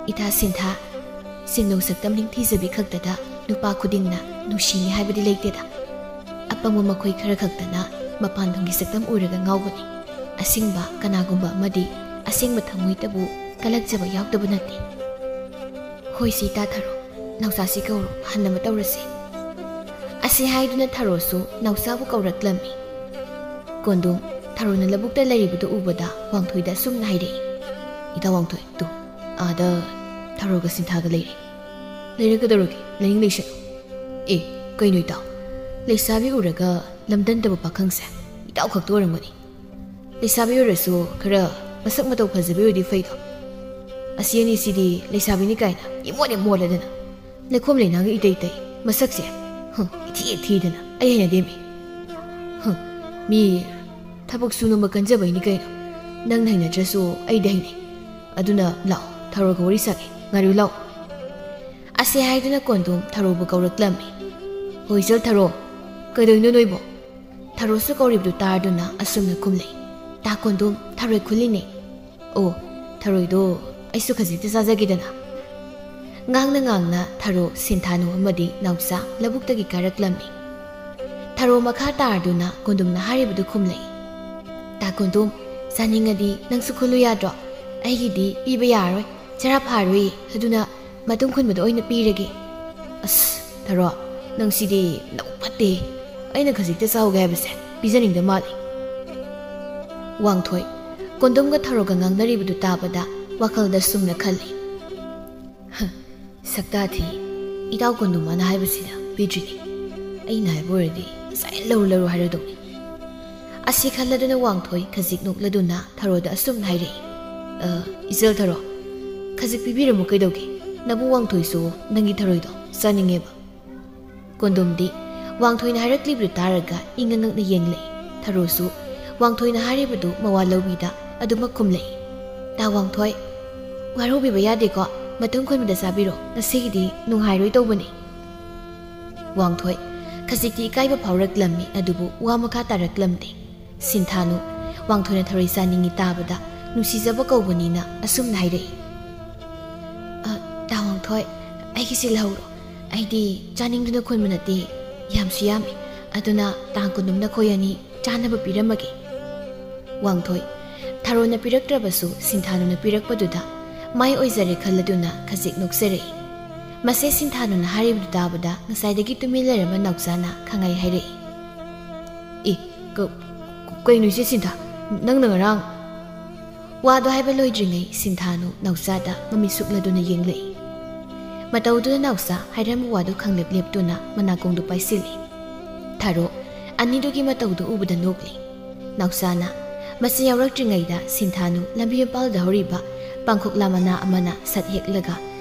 ꯏꯇꯥ ꯁꯤꯟꯊꯥ, ꯁꯤꯡꯅꯧ ꯁꯛꯇꯝ ꯅꯤꯡꯊꯤꯖꯕꯤ ꯈꯛꯇꯗ ꯅꯨꯄꯥ ꯈꯨꯗꯤꯡꯅ ꯅꯨꯡꯁꯤꯅꯤ ꯍꯥꯏꯕꯗꯤ ꯂꯩꯇꯦꯗ꯫ ꯑꯄꯪꯕ ꯃꯈꯣꯏ ꯈꯔ ꯈꯛꯇꯅ ꯃꯄꯥꯟ ꯊꯣꯡꯒꯤ ꯁꯛꯇꯝ ꯎꯔꯒ ꯉꯥꯎꯕꯅꯤ꯫ ꯑꯁꯦꯡꯕ ꯀꯅꯥꯒꯨꯝꯕ ꯑꯃꯗꯤ ꯑꯁꯦꯡꯕ ꯊꯃꯣꯏꯗꯕꯨ ꯀꯜꯂꯛꯆꯕ ꯌꯥꯎꯗꯕ ꯅꯠꯇꯦ꯫ ꯍꯣꯏ ꯁꯤ ꯇꯥꯊꯔꯣ, ꯅꯥꯎꯆꯥꯁꯤ ꯀꯧꯔꯣ, ꯍꯟꯅꯕ ꯇꯧꯔꯁꯤ꯫ ꯑꯁꯤ ꯍꯥꯏꯗꯨꯅ ꯊꯔꯣꯁꯨ ꯅꯥꯎꯆꯥꯕꯨ ꯀꯧꯔꯛꯂꯝꯃꯤ꯫ ꯀꯣꯟꯗꯣꯝ, ꯊꯔꯣꯅ ꯂꯧꯕꯨꯛꯇ ꯂꯩꯔꯤꯕꯗꯨ ꯎꯕꯗ ꯋꯥꯡꯊꯣꯏꯗ ꯑꯁꯨꯝꯅ ꯍꯥꯏꯔꯛꯏ꯫ ꯏꯇꯥ ꯋꯥꯡꯊꯣꯏ, ꯇꯨ, ꯑꯥꯗ ꯊꯔꯣꯒ ꯁꯤꯟꯊꯥꯒ ꯂꯩꯔꯦ꯫ ꯂꯩꯔꯒꯗꯧꯔꯒꯦ, ꯂꯩꯅꯤꯡ ꯂꯩꯁꯅꯨ꯫ ꯑꯦ, ꯀꯩꯅꯣ ꯏꯇꯥꯎ? ꯂꯩꯁꯥꯕꯤ ꯎꯔꯒ ꯂꯝꯗꯟꯗꯕ ꯄꯥꯈꯪꯁꯦ ꯏꯇꯥꯎ ꯈꯛꯇ ꯑꯣꯏꯔꯝꯒꯅꯤ꯫ ꯂꯩꯁꯥꯕꯤ ꯑꯣꯏꯔꯁꯨ ꯈꯔ ꯃꯁꯛ ꯃꯇꯧ ꯐꯖꯕꯤ ꯑꯣꯏꯗꯤ ꯐꯩꯗꯣ꯫ ꯑꯁꯤ ꯑꯅꯤꯁꯤꯗꯤ ꯂꯩꯁꯥꯕꯤꯅꯤ ꯀꯥꯏꯅ ꯏꯃꯣꯠ ꯍꯦꯛ ꯃꯣꯠꯂꯗꯅ꯫ ꯂꯩꯈꯣꯝ ꯂꯩꯅꯥꯡꯒ ꯏꯇꯩ ꯇꯩ꯫ ꯃꯁꯛꯁꯦ, ꯍꯨꯝ, ꯏꯊꯤ ꯍꯦꯛ ꯊꯤꯗꯅ꯫ ꯑꯩ ꯍꯩꯅꯗꯦꯃꯤ꯫ ꯍꯨꯝ, ꯃꯤ ꯊꯕꯛ ꯁꯨ ꯅꯣꯝꯕ ꯀꯟꯖꯕꯩꯅꯤ ꯀꯩꯅꯣ꯫ ꯅꯪꯅ ꯍꯩꯅꯗ꯭ꯔꯁꯨ ꯑꯩꯗꯤ ꯍꯩꯅꯩ꯫ ꯑꯗꯨꯅ ꯂꯥꯛꯑꯣ, ꯊꯔꯣꯒ ꯋꯥꯔꯤ ꯁꯥꯒꯦ꯫ ꯉꯥꯔꯤꯌꯨ ꯂꯥꯛꯑꯣ꯫ ꯑꯁꯤ ꯍꯥꯏꯗꯨꯅ ꯀꯣꯟꯗꯣꯝ ꯊꯔꯣꯕꯨ ꯀꯧꯔꯛꯂꯝꯃꯤ꯫ ꯍꯣꯏ, ꯏꯆꯜ ꯊꯔꯣ, ꯀꯩꯗꯧꯅꯣ ꯅꯣꯏꯕꯣ? ꯊꯔꯣꯁꯨ ꯀꯧꯔꯤꯕꯗꯨ ꯇꯥꯔꯗꯨꯅ ꯑꯁꯨꯝꯅ ꯈꯨꯝꯂꯛꯏ꯫ ꯇꯥ ꯀꯣꯟꯗꯣꯝ, ꯊꯔꯣꯏ ꯈꯨꯜꯂꯤꯅꯦ꯫ ꯑꯣ, ꯊꯔꯣꯏꯗꯣ ꯑꯩꯁꯨ ꯈꯖꯤꯛꯇ ꯆꯥꯖꯒꯦꯗꯅ꯫ ꯉꯥꯡꯅ ꯉꯥꯡꯅ ꯊꯔꯣ, ꯁꯤꯟꯊꯥꯅꯨ ꯑꯃꯗꯤ ꯅꯥꯎꯆꯥ ꯂꯧꯕꯨꯛꯇꯒꯤ ꯀꯥꯔꯛꯂꯝꯃꯤ꯫ ꯊꯔꯣ ꯃꯈꯥ ꯇꯥꯔꯗꯨꯅ ꯀꯣꯟꯗꯣꯝꯅ ꯍꯥꯏꯔꯤꯕꯗꯨ ꯈꯨꯝꯂꯛꯏ꯫ ꯇꯥ ꯀꯣꯟꯗꯣꯝ, ꯆꯥꯅꯤꯡꯉꯗꯤ ꯅꯪꯁꯨ ꯈꯨꯜꯂꯨ ꯌꯥꯗ꯭ꯔꯣ? ꯑꯩꯒꯤꯗꯤ ꯄꯤꯕ ꯌꯥꯔꯔꯣꯏ, ꯆꯔꯥ ꯐꯥꯔꯣꯏꯌꯦ, ꯑꯗꯨꯅ ꯃꯇꯨꯡ ꯈꯨꯟꯕꯗ ꯑꯣꯏꯅ ꯄꯤꯔꯒꯦ꯫ ꯑꯁ, ꯊꯔꯣ, ꯅꯪꯁꯤꯗꯤ ꯅꯕꯨꯛ ꯐꯠꯇꯦ꯫ ꯑꯩꯅ ꯈꯖꯤꯛꯇ ꯆꯥꯎꯒꯦ ꯍꯥꯏꯕꯁꯦ ꯄꯤꯖꯅꯤꯡꯗ ꯃꯥꯜꯂꯤ꯫ ꯋꯥꯡꯊꯣꯏ, ꯀꯣꯟꯗꯣꯝꯒ ꯊꯔꯣꯒ ꯉꯥꯡꯅꯔꯤꯕꯗꯨ ꯇꯥꯕꯗ ꯋꯥꯈꯜꯗ ꯁꯨꯝꯅ ꯈꯜꯂꯤ꯫ ꯍ, ꯁꯛꯇꯥ ꯊꯤ, ꯏꯇꯥꯎ ꯀꯣꯟꯗꯣꯝ ꯃꯥꯅ ꯍꯥꯏꯕꯁꯤꯗ ꯄꯤꯗ꯭ꯔꯤꯅꯤ꯫ ꯑꯩꯅ ꯍꯥꯏꯕ ꯑꯣꯏꯔꯗꯤ ꯉꯁꯥꯏ ꯂꯧꯔꯨ ꯂꯧꯔꯨ ꯍꯥꯏꯔꯗꯧꯅꯤ꯫ ꯑꯁꯤ ꯈꯜꯂꯗꯨꯅ ꯋꯥꯡꯊꯣꯏ ꯈꯖꯤꯛ ꯅꯣꯛꯂꯗꯨꯅ ꯊꯔꯣꯗ ꯑꯁꯨꯝꯅ ꯍꯥꯏꯔꯛꯏ, "ꯑ, ꯏꯆꯜ ꯊꯔꯣ, "ꯈꯖꯤꯛ ꯄꯤꯕꯤꯔꯝꯃꯨ ꯀꯩꯗꯧꯒꯦ? ꯅꯕꯨꯡ ꯋꯥꯡꯊꯣꯏꯁꯨ ꯅꯪꯒꯤ ꯊꯔꯣꯏꯗꯣ ꯆꯥꯅꯤꯡꯉꯦꯕ"꯫ ꯀꯣꯟꯗꯣꯝꯗꯤ ꯋꯥꯡꯊꯣꯏꯅ ꯍꯥꯏꯔꯛꯂꯤꯕꯗꯨ ꯇꯥꯔꯒ ꯏꯉꯛ ꯉꯛꯅ ꯌꯦꯡꯂꯛꯏ꯫ ꯊꯔꯣꯁꯨ ꯋꯥꯡꯊꯣꯏꯅ ꯍꯥꯏꯔꯤꯕꯗꯨ ꯃꯋꯥ ꯂꯧꯕꯤꯗ ꯑꯗꯨꯃꯛ ꯈꯨꯝꯂꯛꯏ꯫ "ꯇꯥ ꯋꯥꯡꯊꯣꯏ, ꯋꯥꯔꯧꯕꯤꯕ ꯌꯥꯗꯦꯀꯣ, ꯃꯇꯨꯡ ꯈꯨꯟꯕꯗ ꯆꯥꯕꯤꯔꯣ, ꯉꯁꯤꯒꯤꯗꯤ ꯅꯨꯡꯉꯥꯏꯔꯣꯏ ꯇꯧꯕꯅꯤ"꯫ ꯋꯥꯡꯊꯣꯏ ꯈꯖꯤꯛꯇꯤ ꯏꯀꯥꯏꯕ ꯐꯥꯎꯔꯛꯂꯝꯃꯤ, ꯑꯗꯨꯕꯨ ꯋꯥ ꯃꯈꯥ ꯇꯥꯔꯛꯂꯝꯗꯦ꯫ ꯁꯤꯟꯊꯥꯅꯨ ꯋꯥꯡꯊꯣꯏꯅ ꯊꯔꯣꯏ ꯆꯥꯅꯤꯡꯏ ꯇꯥꯕꯗ ꯅꯨꯡꯁꯤꯖꯕ ꯀꯧꯕꯅꯤꯅ ꯑꯁꯨꯝꯅ ꯍꯥꯏꯔꯛꯏ꯫ "ꯑ, ꯇꯥ ꯋꯥꯡꯊꯣꯏ, ꯑꯩꯒꯤꯁꯤ ꯂꯧꯔꯣ꯫ ꯑꯩꯗꯤ ꯆꯥꯅꯤꯡꯗꯨꯅ ꯈꯨꯟꯕ ꯅꯠꯇꯦ, ꯌꯥꯝꯁꯨ ꯌꯥꯝꯃꯤ꯫ ꯑꯗꯨꯅ ꯇꯥꯡ ꯀꯨꯟꯗꯨꯝ ꯅꯈꯣꯏ ꯑꯅꯤ ꯆꯥꯅꯕ ꯄꯤꯔꯝꯃꯒꯦ"꯫ ꯋꯥꯡꯊꯣꯏ ꯊꯔꯣꯅ ꯄꯤꯔꯛꯇ꯭ꯔꯕꯁꯨ ꯁꯤꯟꯊꯥꯅꯨꯅ ꯄꯤꯔꯛꯄꯗꯨꯗ ꯃꯥꯏ ꯑꯣꯏꯖꯔꯦ ꯈꯜꯂꯗꯨꯅ ꯈꯖꯤꯛ ꯅꯣꯛꯆꯔꯛꯏ꯫ ꯃꯁꯦ ꯁꯤꯟꯊꯥꯅꯨꯅ ꯍꯥꯏꯔꯤꯕꯗꯨ ꯇꯥꯕꯗ ꯉꯁꯥꯏꯗꯒꯤ ꯇꯨꯃꯤꯟ ꯂꯩꯔꯝꯕ ꯅꯥꯎꯆꯥꯅ ꯈꯪꯍꯥꯏ ꯍꯥꯏꯔꯛꯏ꯫ "ꯑꯦ, ꯀ-, ꯀꯩꯅꯣ ꯏꯆꯦ ꯁꯤꯟꯊꯥ? ꯅꯪꯅ ꯉꯔꯥꯡ"꯫ ꯋꯥꯗꯣ ꯍꯥꯏꯕ ꯂꯣꯏꯗ꯭ꯔꯤꯉꯩ ꯁꯤꯟꯊꯥꯅꯨ ꯅꯥꯎꯆꯥꯗ ꯃꯃꯤꯠ ꯁꯨꯛꯂꯗꯨꯅ ꯌꯦꯡꯂꯛꯏ꯫ ꯃꯇꯧꯗꯨꯗ ꯅꯥꯎꯆꯥ ꯍꯥꯏꯔꯝꯕ ꯋꯥꯗꯨ ꯈꯪꯂꯦꯞ ꯂꯦꯞꯇꯨꯅ ꯃꯅꯥꯀꯣꯡꯗꯨ ꯄꯥꯏꯁꯤꯜꯂꯤ꯫ ꯊꯔꯣ ꯑꯅꯤꯗꯨꯒꯤ ꯃꯇꯧꯗꯨ ꯎꯕꯗ ꯅꯣꯛꯂꯤ꯫ ꯅꯥꯎꯆꯥꯅ ꯃꯆꯤꯟ ꯌꯥꯎꯔꯛꯇ꯭ꯔꯤꯉꯩꯗ ꯁꯤꯟꯊꯥꯅꯨ ꯂꯝꯕꯤ ꯃꯄꯥꯜꯗ ꯍꯧꯔꯤꯕ ꯄꯥꯡꯈꯣꯛꯂꯥ ꯃꯅꯥ ꯑꯃꯅ ꯁꯠ ꯍꯦꯛꯂꯒ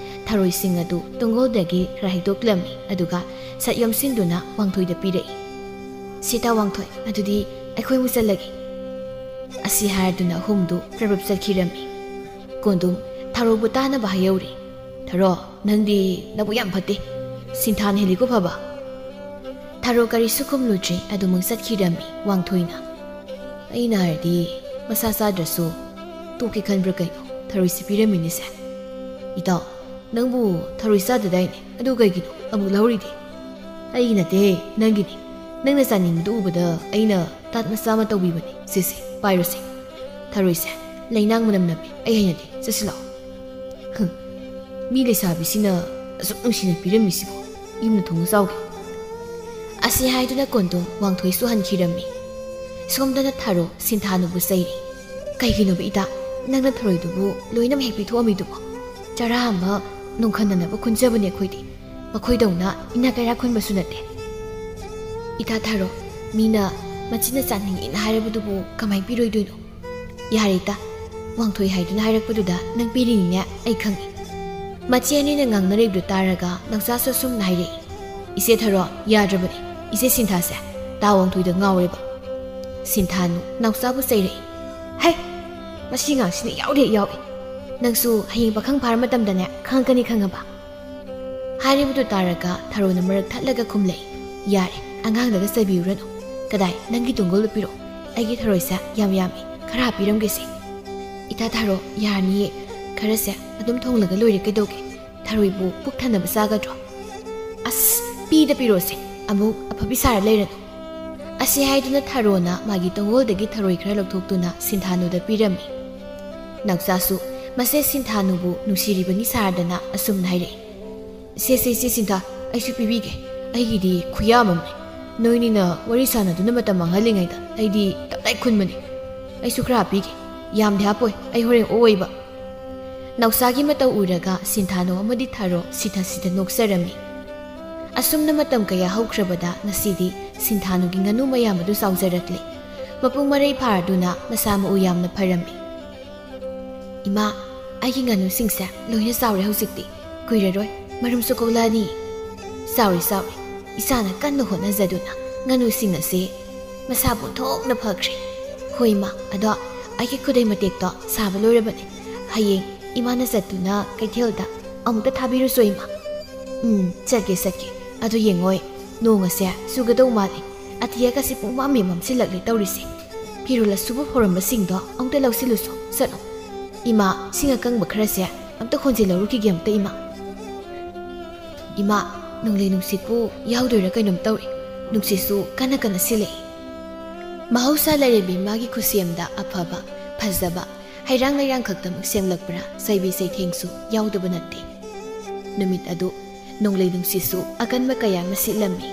ꯊꯔꯣꯏꯁꯤꯡ ꯑꯗꯨ ꯇꯨꯡꯒꯣꯜꯗꯒꯤ ꯈꯔ ꯍꯩꯗꯣꯛꯂꯝꯃꯤ, ꯑꯗꯨꯒ ꯁꯠ ꯌꯣꯝꯁꯤꯟꯗꯨꯅ ꯋꯥꯡꯊꯣꯏꯗ ꯄꯤꯔꯛꯏ꯫ "ꯁꯤ ꯇꯥ ꯋꯥꯡꯊꯣꯏ, ꯑꯗꯨꯗꯤ ꯑꯩꯈꯣꯏ ꯑꯃꯨꯛ ꯆꯠꯂꯒꯦ"꯫ ꯑꯁꯤ ꯍꯥꯏꯔꯗꯨꯅ ꯑꯍꯨꯝꯗꯨ ꯄ꯭ꯔꯞ ꯄ꯭ꯔꯞ ꯆꯠꯈꯤꯔꯝꯃꯤ꯫ ꯀꯣꯟꯗꯨꯝ ꯊꯔꯣꯕꯨ ꯇꯥꯅꯕ ꯍꯥꯏꯍꯧꯔꯤ꯫ "ꯊꯔꯣ, ꯅꯪꯗꯤ ꯅꯕꯨꯛ ꯌꯥꯝ ꯐꯠꯇꯦ꯫ ꯁꯤꯟꯊꯥꯅ ꯍꯦꯜꯂꯤꯀꯣ ꯐꯕ"꯫ ꯊꯔꯣ ꯀꯔꯤꯁꯨ ꯈꯨꯝꯂꯨꯗ꯭ꯔꯦ, ꯑꯗꯨꯃꯛ ꯆꯠꯈꯤꯔꯝꯃꯤ ꯋꯥꯡꯊꯣꯏꯅ꯫ "ꯑꯩꯅ ꯍꯥꯏꯔꯗꯤ ꯃꯁꯥ ꯆꯥꯗ꯭ꯔꯁꯨ ꯇꯣꯛꯀꯦ ꯈꯟꯕ꯭ꯔꯥ ꯀꯩꯅꯣ? ꯊꯔꯣꯏꯁꯤ ꯄꯤꯔꯝꯃꯤꯅꯦꯁꯦ"꯫ "ꯏꯇꯥꯎ, ꯅꯪꯕꯨ ꯊꯔꯣꯏ ꯆꯥꯗꯗꯥꯏꯅꯦ? ꯑꯗꯨ ꯀꯩꯒꯤꯅꯣ ꯑꯃꯨꯛ ꯂꯧꯔꯤꯗꯤ?" "ꯑꯩꯒꯤ ꯅꯠꯇꯦ, ꯅꯪꯒꯤꯅꯤ꯫ ꯅꯪꯅ ꯆꯥꯅꯤꯡꯕꯗꯨ ꯎꯕꯗ ꯑꯩꯅ ꯇꯥꯠ ꯃꯆꯥ ꯑꯃ ꯇꯧꯕꯤꯕꯅꯤ꯫ ꯁꯦ, ꯁꯦ, ꯄꯥꯏꯔꯣꯁꯦ꯫ ꯊꯔꯣꯏꯁꯦ ꯂꯩꯅꯥꯡ ꯃꯅꯝ ꯅꯝꯃꯤ, ꯑꯩ ꯍꯩꯅꯗꯦ꯫ ꯆꯠꯁꯤ ꯂꯥꯛꯑꯣ"꯫ "ꯍꯨꯝ, ꯃꯤ ꯂꯩꯁꯥꯕꯤꯁꯤꯅ ꯑꯁꯨꯛ ꯅꯨꯡꯁꯤꯅ ꯄꯤꯔꯝꯃꯤꯁꯤꯕꯨ ꯌꯨꯝꯗ ꯊꯣꯡꯅ ꯆꯥꯎꯒꯦ"꯫ ꯑꯁꯤ ꯍꯥꯏꯗꯨꯅ ꯀꯣꯟꯗꯣꯝ ꯋꯥꯡꯊꯣꯏꯁꯨ ꯍꯟꯈꯤꯔꯝꯃꯤ꯫ ꯁꯣꯝꯗꯅ ꯊꯔꯣ ꯁꯤꯟꯊꯥꯅꯨꯕꯨ ꯆꯩꯔꯤ꯫ "ꯀꯩꯒꯤꯅꯣꯕ ꯏꯇꯥ, ꯅꯪꯅ ꯊꯔꯣꯏꯗꯨꯕꯨ ꯂꯣꯏꯅꯃꯛ ꯍꯦꯛ ꯄꯤꯊꯣꯛꯑꯝꯃꯤꯗꯨꯕꯣ? ꯆꯔꯥ ꯑꯃ ꯅꯣꯡꯈꯟꯅꯅꯕ ꯈꯨꯟꯖꯕꯅꯦ ꯑꯩꯈꯣꯏꯗꯤ꯫ ꯃꯈꯣꯏꯗꯧꯅ ꯏꯅꯥꯛ ꯀꯩꯔꯥꯛ ꯈꯨꯟꯕꯁꯨ ꯅꯠꯇꯦ"꯫ "ꯏꯇꯥ ꯊꯔꯣ, ꯃꯤꯅ ꯃꯆꯤꯟꯅ ꯆꯥꯅꯤꯡꯉꯦꯅ ꯍꯥꯏꯔꯕꯗꯨꯕꯨ ꯀꯃꯥꯏ ꯄꯤꯔꯣꯏꯗꯣꯏꯅꯣ? ꯌꯥꯔꯦ ꯏꯇꯥ, ꯋꯥꯡꯊꯣꯏ ꯍꯥꯏꯗꯨꯅ ꯍꯥꯏꯔꯛꯄꯗꯨꯗ ꯅꯪ ꯄꯤꯔꯤꯅꯤꯅꯦ, ꯑꯩ ꯈꯪꯏ꯫ ꯃꯆꯦ ꯑꯅꯤꯅ ꯉꯥꯡꯅꯔꯤꯕꯗꯨ ꯇꯥꯔꯒ ꯅꯥꯎꯆꯥꯁꯨ ꯑꯁꯨꯝꯅ ꯍꯥꯏꯔꯛꯏ, "ꯏꯆꯦ ꯊꯔꯣ, ꯌꯥꯗ꯭ꯔꯕꯅꯤ꯫ ꯏꯆꯦ ꯁꯤꯟꯊꯥꯁꯦ ꯇꯥ ꯋꯥꯡꯊꯣꯏꯗ ꯉꯥꯎꯔꯦꯕ"꯫ ꯁꯤꯟꯊꯥꯅꯨ ꯅꯥꯎꯆꯥꯕꯨ ꯆꯩꯔꯛꯏ꯫ "ꯍꯩ! ꯃꯁꯤ ꯉꯥꯡꯁꯤꯅ ꯌꯥꯎꯔꯦ ꯌꯥꯎꯏ꯫ ꯅꯪꯁꯨ ꯍꯌꯦꯡ ꯄꯥꯈꯪ ꯐꯥꯔ ꯃꯇꯝꯗꯅꯦ ꯈꯪꯉꯛꯀꯅꯤ, ꯈꯪꯉꯕ?" ꯍꯥꯏꯔꯤꯕꯗꯨ ꯇꯥꯔꯒ ꯊꯔꯣꯅ ꯃꯔꯛ ꯊꯠꯂꯒ ꯈꯨꯝꯂꯛꯏ, "ꯌꯥꯔꯦ, ꯑꯉꯥꯡꯗꯒ ꯆꯩꯕꯤꯔꯨꯔꯅꯨ꯫ ꯀꯗꯥꯏ, ꯅꯪꯒꯤ ꯇꯨꯡꯒꯣꯜꯗꯨ ꯄꯤꯔꯛꯑꯣ꯫ ꯑꯩꯒꯤ ꯊꯔꯣꯏꯁꯦ ꯌꯥꯝ ꯌꯥꯝꯃꯤ, ꯈꯔ ꯍꯥꯞꯄꯤꯔꯝꯒꯦꯁꯦ"꯫ "ꯏꯇꯥ ꯊꯔꯣ, ꯌꯥꯔꯅꯤꯌꯦ, ꯈꯔꯁꯦ ꯑꯗꯨꯝ ꯊꯣꯡꯂꯒ ꯂꯣꯏꯔꯦ, ꯀꯩꯗꯧꯒꯦ? ꯊꯔꯣꯏꯕꯨ ꯄꯨꯛ ꯊꯟꯅꯕ ꯆꯥꯒꯗ꯭ꯔꯣ?" "ꯑꯁ, ꯄꯤꯗ ꯄꯤꯔꯛꯑꯣꯁꯦ, ꯑꯃꯨꯛ ꯑꯐꯕꯤ ꯁꯥꯔ ꯂꯩꯔꯅꯨ"꯫ ꯑꯁꯤ ꯍꯥꯏꯗꯨꯅ ꯊꯔꯣꯅ ꯃꯥꯒꯤ ꯇꯨꯡꯒꯣꯜꯗꯒꯤ ꯊꯔꯣꯏ ꯈꯔ ꯂꯧꯊꯣꯛꯇꯨꯅ ꯁꯤꯟꯊꯥꯅꯨꯗ ꯄꯤꯔꯝꯃꯤ꯫ ꯅꯥꯎꯆꯥꯁꯨ ꯃꯁꯦ ꯁꯤꯟꯊꯥꯅꯨꯕꯨ ꯅꯨꯡꯁꯤꯔꯤꯕꯅꯤ ꯁꯥꯔꯗꯅ ꯑꯁꯨꯝꯅ ꯍꯥꯏꯔꯛꯏ, "ꯁꯦ, ꯁꯦ, ꯏꯆꯦ ꯁꯤꯟꯊꯥ, ꯑꯩꯁꯨ ꯄꯤꯕꯤꯒꯦ꯫ ꯑꯩꯒꯤꯗꯤ ꯈꯨꯌꯥꯝ ꯑꯃꯅꯤ꯫ ꯅꯣꯏꯅꯤꯅ ꯋꯥꯔꯤ ꯁꯥꯟꯅꯗꯨꯅ ꯃꯇꯝ ꯃꯥꯡꯍꯜꯂꯤꯉꯩꯗ ꯑꯩꯗꯤ ꯇꯞꯇꯥꯏ ꯈꯨꯟꯕꯅꯤ꯫ ꯑꯩꯁꯨ ꯈꯔ ꯍꯥꯞꯄꯤꯒꯦ꯫ ꯌꯥꯝꯗꯤ ꯍꯥꯞꯄꯣꯏ, ꯑꯩ ꯍꯣꯔꯦꯟ ꯑꯣꯛꯑꯣꯏꯕ"꯫ ꯅꯥꯎꯆꯥꯒꯤ ꯃꯇꯧ ꯎꯔꯒ ꯁꯤꯟꯊꯥꯅꯨ ꯑꯃꯗꯤ ꯊꯔꯣ ꯁꯤꯊ ꯁꯤꯊ ꯅꯣꯛꯆꯔꯝꯃꯤ꯫ ꯑꯁꯨꯝꯅ ꯃꯇꯝ ꯀꯌꯥ ꯍꯧꯈ꯭ꯔꯕꯗ ꯉꯁꯤꯗꯤ ꯁꯤꯟꯊꯥꯅꯨꯒꯤ ꯉꯥꯅꯨ ꯃꯌꯥꯝ ꯑꯗꯨ ꯆꯥꯎꯖꯔꯛꯂꯦ꯫ ꯃꯄꯨꯡ ꯃꯔꯩ ꯐꯥꯔꯗꯨꯅ ꯃꯁꯥ ꯃꯎ ꯌꯥꯝꯅ ꯐꯔꯝꯃꯤ꯫ "ꯏꯃꯥ, ꯑꯩꯒꯤ ꯉꯥꯅꯨꯁꯤꯡꯁꯦ ꯂꯣꯏꯅ ꯆꯥꯎꯔꯦ ꯍꯧꯖꯤꯛꯇꯤ꯫ ꯀꯨꯏꯔꯔꯣꯏ, ꯃꯔꯨꯝꯁꯨ ꯀꯣꯛꯂꯛꯑꯅꯤ"꯫ "ꯆꯥꯎꯔꯦ, ꯆꯥꯎꯔꯦ꯫ ꯏꯆꯥꯅ ꯀꯟꯅ ꯍꯣꯠꯅꯖꯗꯨꯅ ꯉꯥꯅꯨꯁꯤꯡ ꯑꯁꯤ ꯃꯁꯥ ꯄꯣꯟꯊꯣꯛꯅ ꯐꯈ꯭ꯔꯦ"꯫ "ꯍꯣꯏ, ꯏꯃꯥ, ꯑꯗꯣ ꯑꯩꯒꯤ ꯈꯨꯗꯩ ꯃꯇꯦꯛꯇꯣ ꯁꯥꯕ ꯂꯣꯏꯔꯕꯅꯦ꯫ ꯍꯌꯦꯡ ꯏꯃꯥꯅ ꯆꯠꯇꯨꯅ ꯀꯩꯊꯦꯜꯗ ꯑꯃꯨꯛꯇ ꯊꯥꯕꯤꯔꯨꯁꯣ, ꯏꯃꯥ"꯫ "ꯎꯝ, ꯆꯠꯀꯦ, ꯆꯠꯀꯦ꯫ ꯑꯗꯨ ꯌꯦꯡꯉꯣꯏ, ꯅꯣꯡ ꯑꯁꯦ ꯆꯨꯒꯗꯧ ꯃꯥꯜꯂꯤ꯫ ꯑꯇꯤꯌꯥꯒꯁꯦ ꯄꯨꯡꯃꯝ ꯍꯦꯛ ꯃꯝꯁꯤꯜꯂꯛꯂꯦ ꯇꯧꯔꯤꯁꯦ꯫ ꯐꯤꯔꯣꯜ ꯑꯁꯨꯕ ꯍꯧꯔꯝꯕꯁꯤꯡꯗꯣ ꯑꯃꯨꯛꯇ ꯂꯧꯁꯤꯜꯂꯨꯁꯣ, ꯆꯠꯂꯣ꯫ ꯏꯃꯥ, ꯁꯤꯡ ꯑꯀꯪꯕ ꯈꯔꯁꯦ ꯑꯝꯇ ꯍꯣꯟꯖꯤꯜꯍꯧꯔꯨꯈꯤꯒꯦ ꯑꯝꯇ, ꯏꯃꯥ"꯫ "ꯏꯃꯥ, ꯅꯣꯡꯂꯩ ꯅꯨꯡꯁꯤꯠꯄꯨ ꯌꯥꯎꯗꯣꯏꯔꯥ ꯀꯩꯅꯣꯝ ꯇꯧꯔꯦ꯫ ꯅꯨꯡꯁꯤꯠꯁꯨ ꯀꯟꯅ ꯀꯟꯅ ꯁꯤꯜꯂꯛꯏ"꯫ ꯃꯍꯧꯁꯥ ꯂꯥꯏꯔꯦꯝꯕꯤ ꯃꯥꯒꯤ ꯈꯨꯠꯁꯦꯝꯗ ꯑꯐꯕ, ꯐꯖꯕ, ꯍꯩꯔꯥꯡ ꯂꯩꯔꯥꯡ ꯈꯛꯇꯃꯛ ꯁꯦꯝꯂꯛꯄ꯭ꯔꯥ, ꯆꯩꯕꯤ ꯆꯩꯊꯦꯡꯁꯨ ꯌꯥꯎꯗꯕ ꯅꯠꯇꯦ꯫ ꯅꯨꯃꯤꯠ ꯑꯗꯨ ꯅꯣꯡꯂꯩ ꯅꯨꯡꯁꯤꯠꯁꯨ ꯑꯀꯟꯕ ꯀꯌꯥ ꯑꯃ ꯁꯤꯠꯂꯝꯃꯤ꯫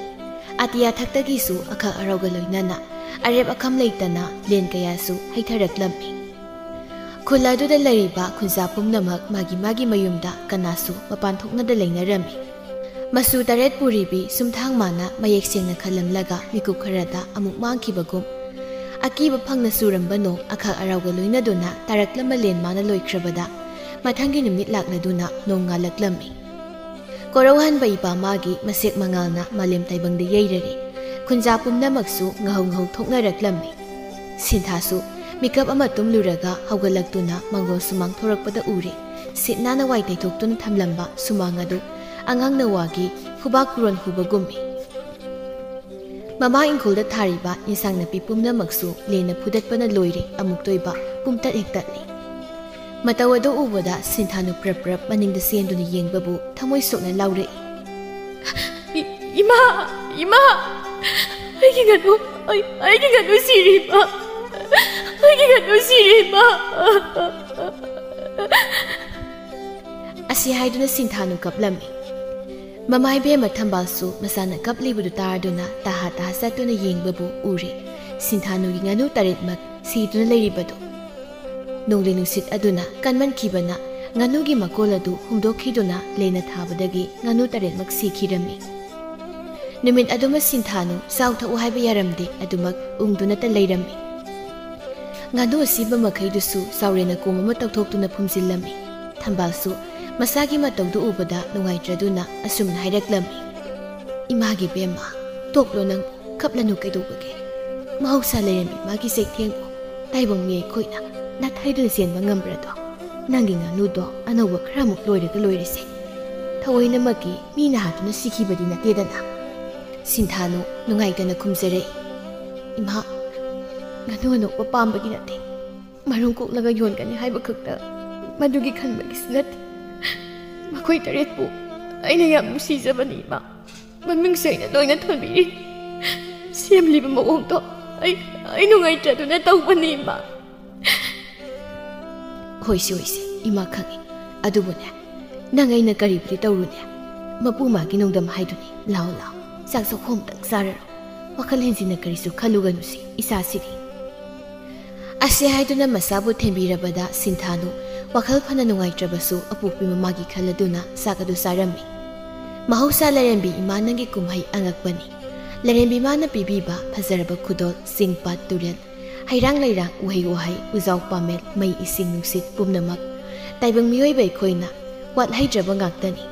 ꯑꯇꯤꯌꯥ ꯊꯛꯇꯒꯤꯁꯨ ꯑꯈꯛ ꯑꯔꯧꯒ ꯂꯣꯏꯅꯅ ꯑꯔꯦꯞ ꯑꯈꯝ ꯂꯩꯇꯅ ꯂꯦꯟ ꯀꯌꯥꯁꯨ ꯍꯩꯊꯔꯛꯂꯝꯃꯤ꯫ ꯈꯨꯜ ꯑꯗꯨꯗ ꯂꯩꯔꯤꯕ ꯈꯨꯟꯖꯥ ꯄꯨꯝꯅꯃꯛ ꯃꯥꯒꯤ ꯃꯥꯒꯤ ꯃꯌꯨꯝꯗ ꯀꯅꯥꯁꯨ ꯃꯄꯥꯟ ꯊꯣꯛꯅꯗ ꯂꯩꯅꯔꯝꯃꯤ꯫ ꯃꯆꯨ ꯇꯔꯦꯠ ꯄꯨꯔꯤꯕꯤ ꯁꯨꯝꯊꯥꯡ ꯃꯥꯅ ꯃꯌꯦꯛ ꯁꯦꯡꯅ ꯈꯜꯂꯝꯂꯒ ꯃꯤꯀꯨꯞ ꯈꯔꯗ ꯑꯃꯨꯛ ꯃꯥꯡꯈꯤꯕꯒꯨꯝ, ꯑꯀꯤꯕ ꯐꯪꯅ ꯆꯨꯔꯝꯕ ꯅꯣꯡ ꯑꯈꯛ ꯑꯔꯥꯎꯒ ꯂꯣꯏꯅꯗꯨꯅ ꯇꯥꯔꯛꯂꯝꯕ ꯂꯦꯟ ꯃꯥꯅ ꯂꯣꯏꯈ꯭ꯔꯕꯗ, ꯃꯊꯪꯒꯤ ꯅꯨꯃꯤꯠ ꯂꯥꯛꯂꯗꯨꯅ ꯅꯣꯡ ꯉꯥꯜꯂꯛꯂꯝꯃꯤ꯫ ꯀꯣꯔꯧꯍꯟꯕ ꯏꯄꯥ ꯃꯥꯒꯤ ꯃꯁꯦꯛ ꯃꯉꯥꯜꯅ ꯃꯥꯂꯦꯝ ꯇꯥꯏꯕꯪꯗ ꯌꯩꯔꯔꯦ꯫ ꯈꯨꯟꯖꯥ ꯄꯨꯝꯅꯃꯛꯁꯨ ꯉꯍꯧ ꯉꯍꯧ ꯊꯣꯛꯅꯔꯛꯂꯝꯃꯤ꯫ ꯁꯤꯟꯊꯥꯁꯨ ꯃꯤꯀꯞ ꯑꯃ ꯇꯨꯝꯂꯨꯔꯒ ꯍꯧꯒꯠꯂꯛꯇꯨꯅ ꯃꯪꯒꯣꯜ ꯁꯨꯃꯥꯡ ꯊꯣꯔꯛꯄꯗ ꯎꯔꯦ꯫ ꯁꯤꯠ ꯅꯥꯟꯅ ꯋꯥꯏ ꯇꯩꯊꯣꯛꯇꯨꯅ ꯊꯝꯂꯝꯕ ꯁꯨꯃꯥꯡ ꯑꯗꯨ ꯑꯉꯥꯡ ꯅꯋꯥꯒꯤ ꯈꯨꯕꯥꯛ ꯈꯨꯔꯣꯟ ꯍꯨꯕꯒꯨꯝꯃꯤ꯫ ꯃꯃꯥ ꯏꯪꯈꯣꯜꯗ ꯊꯥꯔꯤꯕ ꯏꯟꯁꯥꯡ ꯅꯥꯄꯤ ꯄꯨꯝꯅꯃꯛꯁꯨ ꯂꯦꯟꯅ ꯐꯨꯗꯠꯄꯅ ꯂꯣꯏꯔꯦ, ꯑꯃꯨꯛꯇꯣꯏꯕ ꯄꯨꯝꯇꯠ ꯍꯦꯛ ꯇꯠꯂꯦ꯫ ꯃꯇꯧ ꯑꯗꯨ ꯎꯕꯗ ꯁꯤꯟꯊꯥꯅꯨ ꯄ꯭ꯔꯞ ꯄ꯭ꯔꯞ ꯃꯅꯤꯡꯗ ꯆꯦꯟꯗꯨꯅ ꯌꯦꯡꯕꯕꯨ ꯊꯃꯣꯏ ꯁꯣꯛꯅ ꯂꯥꯎꯔꯛꯏ꯫ "ꯏ-, ꯏꯃꯥ! ꯏꯃꯥ! ꯑꯩꯒꯤ ꯉꯥꯅꯨ! ꯑꯩ-, ꯑꯩꯒꯤ ꯉꯥꯅꯨ ꯁꯤꯔꯦ, ꯏꯃꯥ! ꯑꯩꯒꯤ ꯉꯥꯅꯨ ꯁꯤꯔꯦ, ꯏꯃꯥ!" ꯑꯁꯤ ꯍꯥꯏꯗꯨꯅ ꯁꯤꯟꯊꯥꯅꯨ ꯀꯞꯂꯝꯃꯤ꯫ ꯃꯃꯥ ꯏꯕꯦꯝꯃ ꯊꯝꯕꯥꯜꯁꯨ ꯃꯆꯥꯅ ꯀꯞꯂꯤꯕꯗꯨ ꯇꯥꯔꯗꯨꯅ ꯇꯍꯥ ꯇꯍꯥ ꯆꯠꯇꯨꯅ ꯌꯦꯡꯕꯕꯨ ꯎꯔꯦ꯫ ꯁꯤꯟꯊꯥꯅꯨꯒꯤ ꯉꯥꯅꯨ ꯇꯔꯦꯠꯃꯛ ꯁꯤꯗꯨꯅ ꯂꯩꯔꯤꯕꯗꯨ꯫ ꯅꯣꯡꯂꯩ ꯅꯨꯡꯁꯤꯠ ꯑꯗꯨꯅ ꯀꯟꯃꯟꯈꯤꯕꯅ ꯉꯥꯅꯨꯒꯤ ꯃꯀꯣꯜ ꯑꯗꯨ ꯍꯨꯝꯗꯣꯛꯈꯤꯗꯨꯅ ꯂꯦꯟꯅ ꯊꯥꯕꯗꯒꯤ ꯉꯥꯅꯨ ꯇꯔꯦꯠꯃꯛ ꯁꯤꯈꯤꯔꯝꯃꯤ꯫ ꯅꯨꯃꯤꯠ ꯑꯗꯨꯃ ꯁꯤꯟꯊꯥꯅꯨ ꯆꯥꯎ ꯊꯛꯎ ꯍꯥꯏꯕ ꯌꯥꯔꯝꯗꯦ, ꯑꯗꯨꯃꯛ ꯎꯪꯗꯨꯅꯇ ꯂꯩꯔꯝꯃꯤ꯫ ꯉꯥꯅꯨ ꯑꯁꯤꯕ ꯃꯈꯩꯗꯨꯁꯨ ꯆꯥꯎꯔꯦꯟꯅ ꯀꯣꯝ ꯑꯃ ꯇꯧꯊꯣꯛꯇꯨꯅ ꯐꯨꯝꯖꯤꯜꯂꯝꯃꯤ꯫ ꯊꯝꯕꯥꯜꯁꯨ ꯃꯁꯥꯒꯤ ꯃꯇꯧꯗꯨ ꯎꯕꯗ ꯅꯨꯡꯉꯥꯏꯇ꯭ꯔꯗꯨꯅ ꯑꯁꯨꯝꯅ ꯍꯥꯏꯔꯛꯂꯝꯃꯤ꯫ "ꯏꯃꯥꯒꯤ ꯕꯦꯝꯃ, ꯇꯣꯛꯂꯣ ꯅꯪꯕꯨ, ꯀꯞꯂꯅꯨ ꯀꯩꯗꯧꯕꯒꯦ? ꯃꯍꯧꯁꯥ ꯂꯩꯔꯝꯃꯤ ꯃꯥꯒꯤ ꯆꯩꯊꯦꯡꯕꯨ ꯇꯥꯏꯕꯪ ꯃꯤ ꯑꯩꯈꯣꯏꯅ ꯅꯥꯊꯩꯗꯨꯅ ꯆꯦꯟꯕ ꯉꯝꯕ꯭ꯔꯗꯣ? ꯅꯪꯒꯤ ꯉꯥꯅꯨꯗꯣ ꯑꯅꯧꯕ ꯈꯔꯃꯨꯛ ꯂꯣꯏꯔꯒ ꯂꯣꯏꯔꯁꯦ꯫ ꯊꯑꯣꯏꯅꯃꯛꯀꯤ ꯃꯤꯅ ꯍꯥꯠꯇꯨꯅ ꯁꯤꯈꯤꯕꯗꯤ ꯅꯠꯇꯦꯗꯅ?" ꯁꯤꯟꯊꯥꯅꯨ ꯅꯨꯡꯉꯥꯏꯇꯅ ꯈꯨꯝꯖꯔꯛꯏ꯫ "ꯏꯃꯥ, ꯉꯥꯅꯨ ꯑꯅꯧꯕ ꯄꯥꯝꯕꯒꯤ ꯅꯠꯇꯦ꯫ ꯃꯔꯨꯝ ꯀꯣꯛꯂꯒ ꯌꯣꯟꯒꯅꯤ ꯍꯥꯏꯕ ꯈꯛꯇ, ꯃꯗꯨꯒꯤ ꯈꯟꯕꯒꯤꯁꯨ ꯅꯠꯇꯦ꯫ ꯃꯈꯣꯏ ꯇꯔꯦꯠꯄꯨ ꯑꯩꯅ ꯌꯥꯝ ꯅꯨꯡꯁꯤꯖꯕꯅꯤ, ꯏꯃꯥ꯫ ꯃꯃꯤꯡꯁꯨ ꯑꯩꯅ ꯂꯣꯏꯅ ꯊꯣꯟꯕꯤꯔꯤ꯫ ꯁꯦꯝꯂꯤꯕ ꯃꯑꯣꯡꯗꯣ ꯑꯩ, ꯑꯩ ꯅꯨꯡꯉꯥꯏꯇ꯭ꯔꯗꯨꯅ ꯇꯧꯕꯅꯤ, ꯏꯃꯥ꯫" "ꯍꯣꯏꯁꯦ, ꯍꯣꯏꯁꯦ, ꯏꯃꯥ ꯈꯪꯉꯤ꯫ ꯑꯗꯨꯕꯨꯅꯦ, ꯅꯪ ꯑꯩꯅ ꯀꯔꯤꯕꯨꯗꯤ ꯇꯧꯔꯨꯅꯦ? ꯃꯄꯨ ꯃꯥꯒꯤ ꯅꯣꯡꯗꯝ ꯍꯥꯏꯗꯨꯅꯤ꯫ ꯂꯥꯎ, ꯂꯥꯎ, ꯆꯥꯛ ꯆꯥꯛꯈꯣꯝꯗꯪ ꯆꯥꯔꯔꯣ꯫ ꯋꯥꯈꯜ ꯍꯦꯟꯖꯤꯟꯅ ꯀꯔꯤꯁꯨ ꯈꯜꯂꯨꯒꯅꯨꯁꯦ, ꯏꯆꯥꯁꯤꯗꯤ꯫" ꯑꯁꯤ ꯍꯥꯏꯗꯨꯅ ꯃꯆꯥꯕꯨ ꯊꯦꯝꯕꯤꯔꯕꯗ ꯁꯤꯟꯊꯥꯅꯨ ꯋꯥꯈꯜ ꯐꯅ ꯅꯨꯡꯉꯥꯏꯇ꯭ꯔꯕꯁꯨ ꯑꯄꯣꯛꯄꯤ ꯃꯃꯥꯒꯤ ꯈꯜꯂꯗꯨꯅ ꯆꯥꯛ ꯑꯗꯨ ꯆꯥꯔꯝꯃꯤ꯫ ꯃꯍꯧꯁꯥ ꯂꯥꯏꯔꯦꯝꯕꯤ ꯏꯃꯥ ꯅꯪꯒꯤ ꯀꯨꯝꯍꯩ ꯑꯉꯛꯄꯅꯤ꯫ ꯂꯥꯏꯔꯦꯝꯕꯤ ꯏꯃꯥꯅ ꯄꯤꯕꯤꯕ ꯐꯖꯔꯕ ꯈꯨꯗꯣꯜ, ꯆꯤꯡ, ꯄꯥꯠ, ꯇꯨꯔꯦꯜ, ꯍꯩꯔꯥꯡ ꯂꯩꯔꯥꯡ, ꯎꯍꯩ ꯋꯥꯍꯩ, ꯎꯖꯥꯎ ꯄꯥꯃꯦꯜ, ꯃꯩ ꯏꯁꯤꯡ ꯅꯨꯡꯁꯤꯠ ꯄꯨꯝꯅꯃꯛ ꯇꯥꯏꯕꯪ ꯃꯤꯑꯣꯏꯕ ꯑꯩꯈꯣꯏꯅ ꯋꯥꯠꯍꯩꯗ꯭ꯔꯕ ꯉꯥꯛꯇꯅꯤ꯫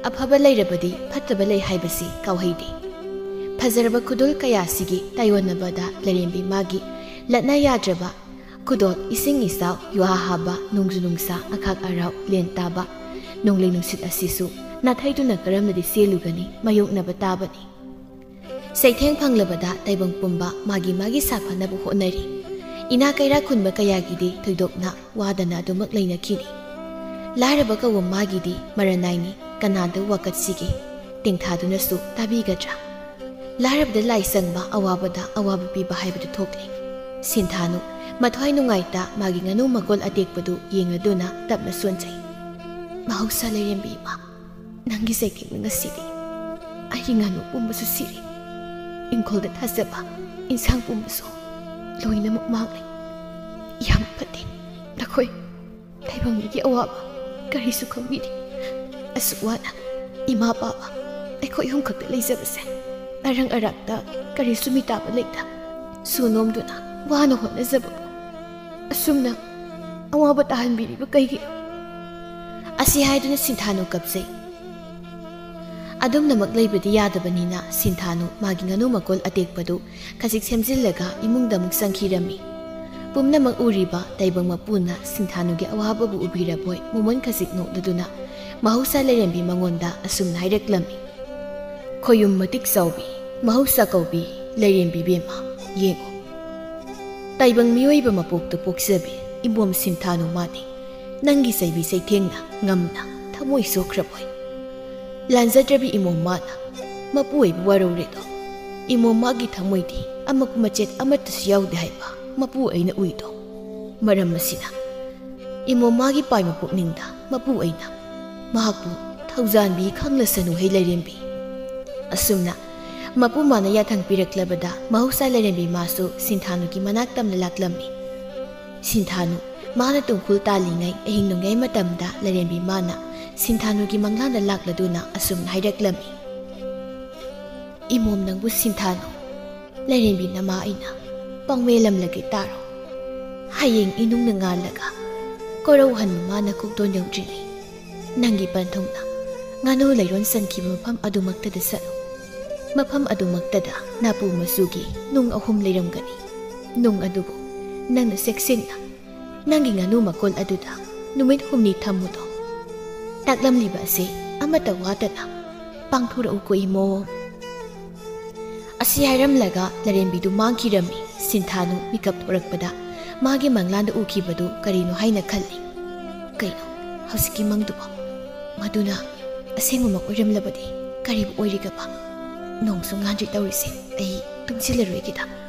ꯑꯐꯕ ꯂꯩꯔꯕꯗꯤ ꯐꯠꯇꯕ ꯂꯩ ꯍꯥꯏꯕꯁꯤ ꯀꯥꯎꯍꯩꯗꯦ꯫ ꯐꯖꯔꯕ ꯈꯨꯗꯣꯜ ꯀꯌꯥꯁꯤꯒꯤ ꯇꯥꯏꯑꯣꯟꯅꯕꯗ ꯂꯥꯏꯔꯦꯝꯕꯤ ꯃꯥꯒꯤ ꯂꯠꯅ ꯌꯥꯗ꯭ꯔꯕ ꯈꯨꯗꯣꯜ ꯏꯁꯤꯡ ꯏꯆꯥꯎ, ꯌꯨꯍꯥ ꯍꯥꯕ, ꯅꯣꯡꯖꯨ ꯅꯨꯡꯁꯥ, ꯑꯈꯥꯛ ꯑꯔꯥꯎ, ꯂꯦꯟ ꯇꯥꯕ, ꯅꯣꯡꯂꯩ ꯅꯨꯡꯁꯤꯠ ꯑꯁꯤꯁꯨ ꯅꯥꯊꯩꯗꯨꯅ ꯀꯔꯝꯅꯗꯤ ꯆꯦꯜꯂꯨꯒꯅꯤ? ꯃꯥꯌꯣꯛꯅꯕ ꯇꯥꯕꯅꯤ꯫ ꯆꯩꯊꯦꯡ ꯐꯪꯂꯕꯗ ꯇꯥꯏꯕꯪ ꯄꯨꯝꯕ ꯃꯥꯒꯤ ꯃꯥꯒꯤ ꯁꯥꯐꯅꯕ ꯍꯣꯠꯅꯔꯤ꯫ ꯏꯅꯥ ꯀꯩꯔꯥ ꯈꯨꯟꯕ ꯀꯌꯥꯒꯤꯗꯤ ꯊꯣꯏꯗꯣꯛꯅ ꯋꯥꯗꯅ ꯑꯗꯨꯃꯛ ꯂꯩꯅꯈꯤꯅꯤ꯫ ꯂꯥꯏꯔꯕ ꯀꯧꯕ ꯃꯥꯒꯤꯗꯤ ꯃꯔꯥ ꯅꯥꯏꯅꯤ꯫ ꯀꯅꯥꯗ ꯋꯥꯀꯠꯁꯤꯒꯦ? ꯇꯦꯡꯊꯥꯗꯨꯅꯁꯨ ꯇꯥꯕꯤꯒꯗ꯭ꯔꯥ? ꯂꯥꯏꯔꯕꯗ ꯂꯥꯏ ꯆꯪꯕ, ꯑꯋꯥꯕꯗ ꯑꯋꯥꯕ ꯄꯤꯕ ꯍꯥꯏꯕꯗꯨ ꯊꯣꯛꯂꯦ꯫ ꯁꯤꯟꯊꯥꯅꯨ ꯃꯊ꯭ꯋꯥꯏ ꯅꯨꯡꯉꯥꯏꯇ ꯃꯥꯒꯤ ꯉꯥꯅꯨ ꯃꯀꯣꯜ ꯑꯇꯦꯛꯄꯗꯨ ꯌꯦꯡꯂꯗꯨꯅ ꯇꯞꯅ ꯁꯣꯟꯖꯩ꯫ "ꯃꯍꯧꯁꯥ ꯂꯥꯏꯔꯦꯝꯕꯤ ꯏꯃꯥ, ꯅꯪꯒꯤ ꯆꯩꯊꯦꯡꯅ ꯉꯁꯤꯗꯤ ꯑꯩꯒꯤ ꯉꯥꯅꯨ ꯄꯨꯝꯕꯁꯨ ꯁꯤꯔꯦ꯫ ꯏꯪꯈꯣꯜꯗ ꯊꯥꯖꯕ ꯏꯟꯁꯥꯡ ꯄꯨꯝꯕꯁꯨ ꯂꯣꯏꯅꯃꯛ ꯃꯥꯡꯂꯦ꯫ ꯌꯥꯝ ꯐꯠꯇꯦ ꯅꯈꯣꯏ꯫ ꯇꯥꯏꯕꯪ ꯃꯤꯒꯤ ꯑꯋꯥꯕ ꯀꯔꯤꯁꯨ ꯈꯪꯕꯤꯗꯦ꯫ ꯑꯁꯨꯛ ꯋꯥꯅ ꯏꯃꯥ ꯄꯥꯕ ꯑꯩꯈꯣꯏ ꯑꯍꯨꯝ ꯈꯛꯇ ꯂꯩꯖꯕꯁꯦ, ꯑꯔꯪ ꯑꯔꯥꯛꯇ ꯀꯔꯤꯁꯨ ꯃꯤꯇꯥꯕ ꯂꯩꯇ ꯁꯨ ꯅꯣꯝꯗꯨꯅ ꯋꯥꯅ ꯍꯣꯠꯅꯖꯕꯕꯨ ꯑꯁꯨꯝꯅ ꯑꯋꯥꯕ ꯇꯥꯍꯟꯕꯤꯔꯤꯕ ꯀꯩꯒꯤꯅꯣ?" ꯑꯁꯤ ꯍꯥꯏꯗꯨꯅ ꯁꯤꯟꯊꯥꯅꯨ ꯀꯞꯆꯩ꯫ ꯑꯗꯨꯝꯅꯃꯛ ꯂꯩꯕꯗꯤ ꯌꯥꯗꯕꯅꯤꯅ ꯁꯤꯟꯊꯥꯅꯨ ꯃꯥꯒꯤ ꯉꯥꯅꯨ ꯃꯀꯣꯜ ꯑꯇꯦꯛꯄꯗꯨ ꯈꯖꯤꯛ ꯁꯦꯝꯖꯤꯜꯂꯒ ꯏꯃꯨꯡꯗ ꯑꯃꯨꯛ ꯆꯪꯈꯤꯔꯝꯃꯤ꯫ ꯄꯨꯝꯅꯃꯛ ꯎꯔꯤꯕ ꯇꯥꯏꯕꯪ ꯃꯄꯨꯅ ꯁꯤꯟꯊꯥꯅꯨꯒꯤ ꯑꯋꯥꯕꯕꯨ ꯎꯕꯤꯔꯕꯣꯏ ꯃꯣꯃꯣꯟ ꯈꯖꯤꯛ ꯅꯣꯛꯂꯗꯨꯅ ꯃꯍꯧꯁꯥ ꯂꯥꯏꯔꯦꯝꯕꯤ ꯃꯉꯣꯟꯗ ꯑꯁꯨꯝꯅ ꯍꯥꯏꯔꯛꯂꯝꯃꯤ꯫ "ꯈꯣꯌꯨꯝ ꯃꯇꯤꯛ ꯆꯥꯎꯕꯤ, ꯃꯍꯧꯁꯥ ꯀꯧꯕꯤ, ꯂꯥꯏꯔꯦꯝꯕꯤ ꯕꯦꯝꯃ, ꯌꯦꯡꯉꯨ꯫ ꯇꯥꯏꯕꯪ ꯃꯤꯑꯣꯏꯕ ꯃꯄꯣꯛꯇ ꯄꯣꯛꯆꯕꯤ ꯏꯃꯣꯝ ꯁꯤꯟꯊꯥꯅꯨ ꯃꯥꯅꯤ꯫ ꯅꯪꯒꯤ ꯆꯩꯕꯤ ꯆꯩꯊꯦꯡꯅ ꯉꯝꯅ ꯊꯃꯣꯏ ꯁꯣꯛꯈ꯭ꯔꯕꯣꯏ꯫ ꯂꯥꯟꯖꯗ꯭ꯔꯕꯤ ꯏꯃꯣꯝ ꯃꯥꯅ ꯃꯄꯨ ꯑꯣꯏꯕ ꯋꯥꯔꯧꯔꯦꯗꯣ꯫ ꯏꯃꯣꯝ ꯃꯥꯒꯤ ꯊꯃꯣꯏꯗꯤ ꯑꯃꯛꯄ ꯃꯆꯦꯠ ꯑꯃꯠꯇꯁꯨ ꯌꯥꯎꯗꯦ ꯍꯥꯏꯕ ꯃꯄꯨ ꯑꯩꯅ ꯎꯏꯗꯣ꯫ ꯃꯔꯝ ꯑꯁꯤꯅ ꯏꯃꯣꯝ ꯃꯥꯒꯤ ꯄꯥꯏꯕ ꯄꯨꯛꯅꯤꯡꯗ ꯃꯄꯨ ꯑꯩꯅ ꯃꯍꯥꯛꯄꯨ ꯊꯧꯖꯥꯟꯕꯤ ꯈꯪꯂꯁꯅꯨ ꯍꯩ ꯂꯩꯔꯦꯝꯕꯤ꯫" ꯑꯁꯨꯝꯅ ꯃꯄꯨ ꯃꯥꯅ ꯌꯥꯊꯪ ꯄꯤꯔꯛꯂꯕꯗ ꯃꯍꯧꯁꯥ ꯂꯥꯏꯔꯦꯝꯕꯤ ꯃꯥꯁꯨ ꯁꯤꯟꯊꯥꯅꯨꯒꯤ ꯃꯅꯥꯛ ꯇꯝꯅ ꯂꯥꯛꯂꯝꯃꯤ꯫ ꯁꯤꯟꯊꯥꯅꯨ ꯃꯥꯅ ꯇꯨꯡꯈꯨꯜ ꯇꯥꯜꯂꯤꯉꯩ ꯑꯍꯤꯡ ꯅꯣꯡꯌꯥꯏ ꯃꯇꯝꯗ ꯂꯥꯏꯔꯦꯝꯕꯤ ꯃꯥꯅ ꯁꯤꯟꯊꯥꯅꯨꯒꯤ ꯃꯪꯂꯥꯟꯗ ꯂꯥꯛꯂꯗꯨꯅ ꯑꯁꯨꯝꯅ ꯍꯥꯏꯔꯛꯂꯝꯃꯤ꯫ "ꯏꯃꯣꯝ ꯅꯪꯕꯨ ꯁꯤꯟꯊꯥꯅꯨ ꯂꯥꯏꯔꯦꯝꯕꯤ ꯅꯃꯥ ꯑꯩꯅ ꯄꯥꯎꯃꯦꯜꯂꯝꯂꯒꯦ ꯇꯥꯔꯣ꯫ ꯍꯌꯦꯡ ꯏꯅꯨꯡꯅ ꯉꯥꯜꯂꯒ ꯀꯣꯔꯧꯍꯟꯕ ꯃꯥꯅ ꯀꯣꯛꯗꯣꯟ ꯌꯧꯗ꯭ꯔꯤꯉꯩ, ꯅꯪꯒꯤ ꯄꯟꯊꯨꯡꯅ ꯉꯥꯅꯨ ꯂꯩꯔꯣꯟ ꯆꯟꯈꯤꯕ ꯃꯐꯝ ꯑꯗꯨꯃꯛꯇꯗ ꯆꯠꯂꯨ꯫ ꯃꯐꯝ ꯑꯗꯨꯃꯛꯇꯗ ꯅꯥꯄꯨ ꯃꯆꯨꯒꯤ ꯅꯨꯡ ꯑꯍꯨꯝ ꯂꯩꯔꯝꯒꯅꯤ꯫ ꯅꯨꯡ ꯑꯗꯨꯕꯨ ꯅꯪꯅ ꯆꯦꯛꯁꯤꯟꯅ ꯅꯪꯒꯤ ꯉꯥꯅꯨ ꯃꯀꯣꯜ ꯑꯗꯨꯗ ꯅꯨꯃꯤꯠ ꯍꯨꯝꯅꯤ ꯊꯝꯃꯨꯗꯣ꯫ ꯇꯥꯛꯂꯝꯂꯤꯕ ꯑꯁꯤ ꯑꯃꯠꯇ ꯋꯥꯠꯇꯅ ꯄꯥꯡꯊꯣꯔꯛꯎꯀꯣ ꯏꯃꯣꯝ꯫ ꯑꯁꯤ ꯍꯥꯏꯔꯝꯂꯒ ꯂꯥꯏꯔꯦꯝꯕꯤꯗꯨ ꯃꯥꯡꯈꯤꯔꯝꯃꯤ꯫ ꯁꯤꯟꯊꯥꯅꯨ ꯃꯤꯀꯞ ꯊꯣꯔꯛꯄꯗ ꯃꯥꯒꯤ ꯃꯪꯂꯥꯟꯗ ꯎꯈꯤꯕꯗꯨ ꯀꯔꯤꯅꯣ ꯍꯥꯏꯅ ꯈꯜꯂꯤ꯫ ꯀꯩꯅꯣ ꯍꯧꯖꯤꯛꯀꯤ ꯃꯪꯗꯨꯕꯣ? ꯃꯗꯨꯅ ꯑꯁꯦꯡꯕꯃꯛ ꯑꯣꯏꯔꯝꯂꯕꯗꯤ ꯀꯔꯤꯕꯨ ꯑꯣꯏꯔꯤꯒꯕ? ꯅꯣꯡꯁꯨ ꯉꯥꯟꯗ꯭ꯔꯤ ꯇꯧꯔꯤꯁꯦ꯫ ꯑꯩ ꯇꯨꯝꯁꯤꯜꯂꯔꯣꯏꯒꯦꯗ,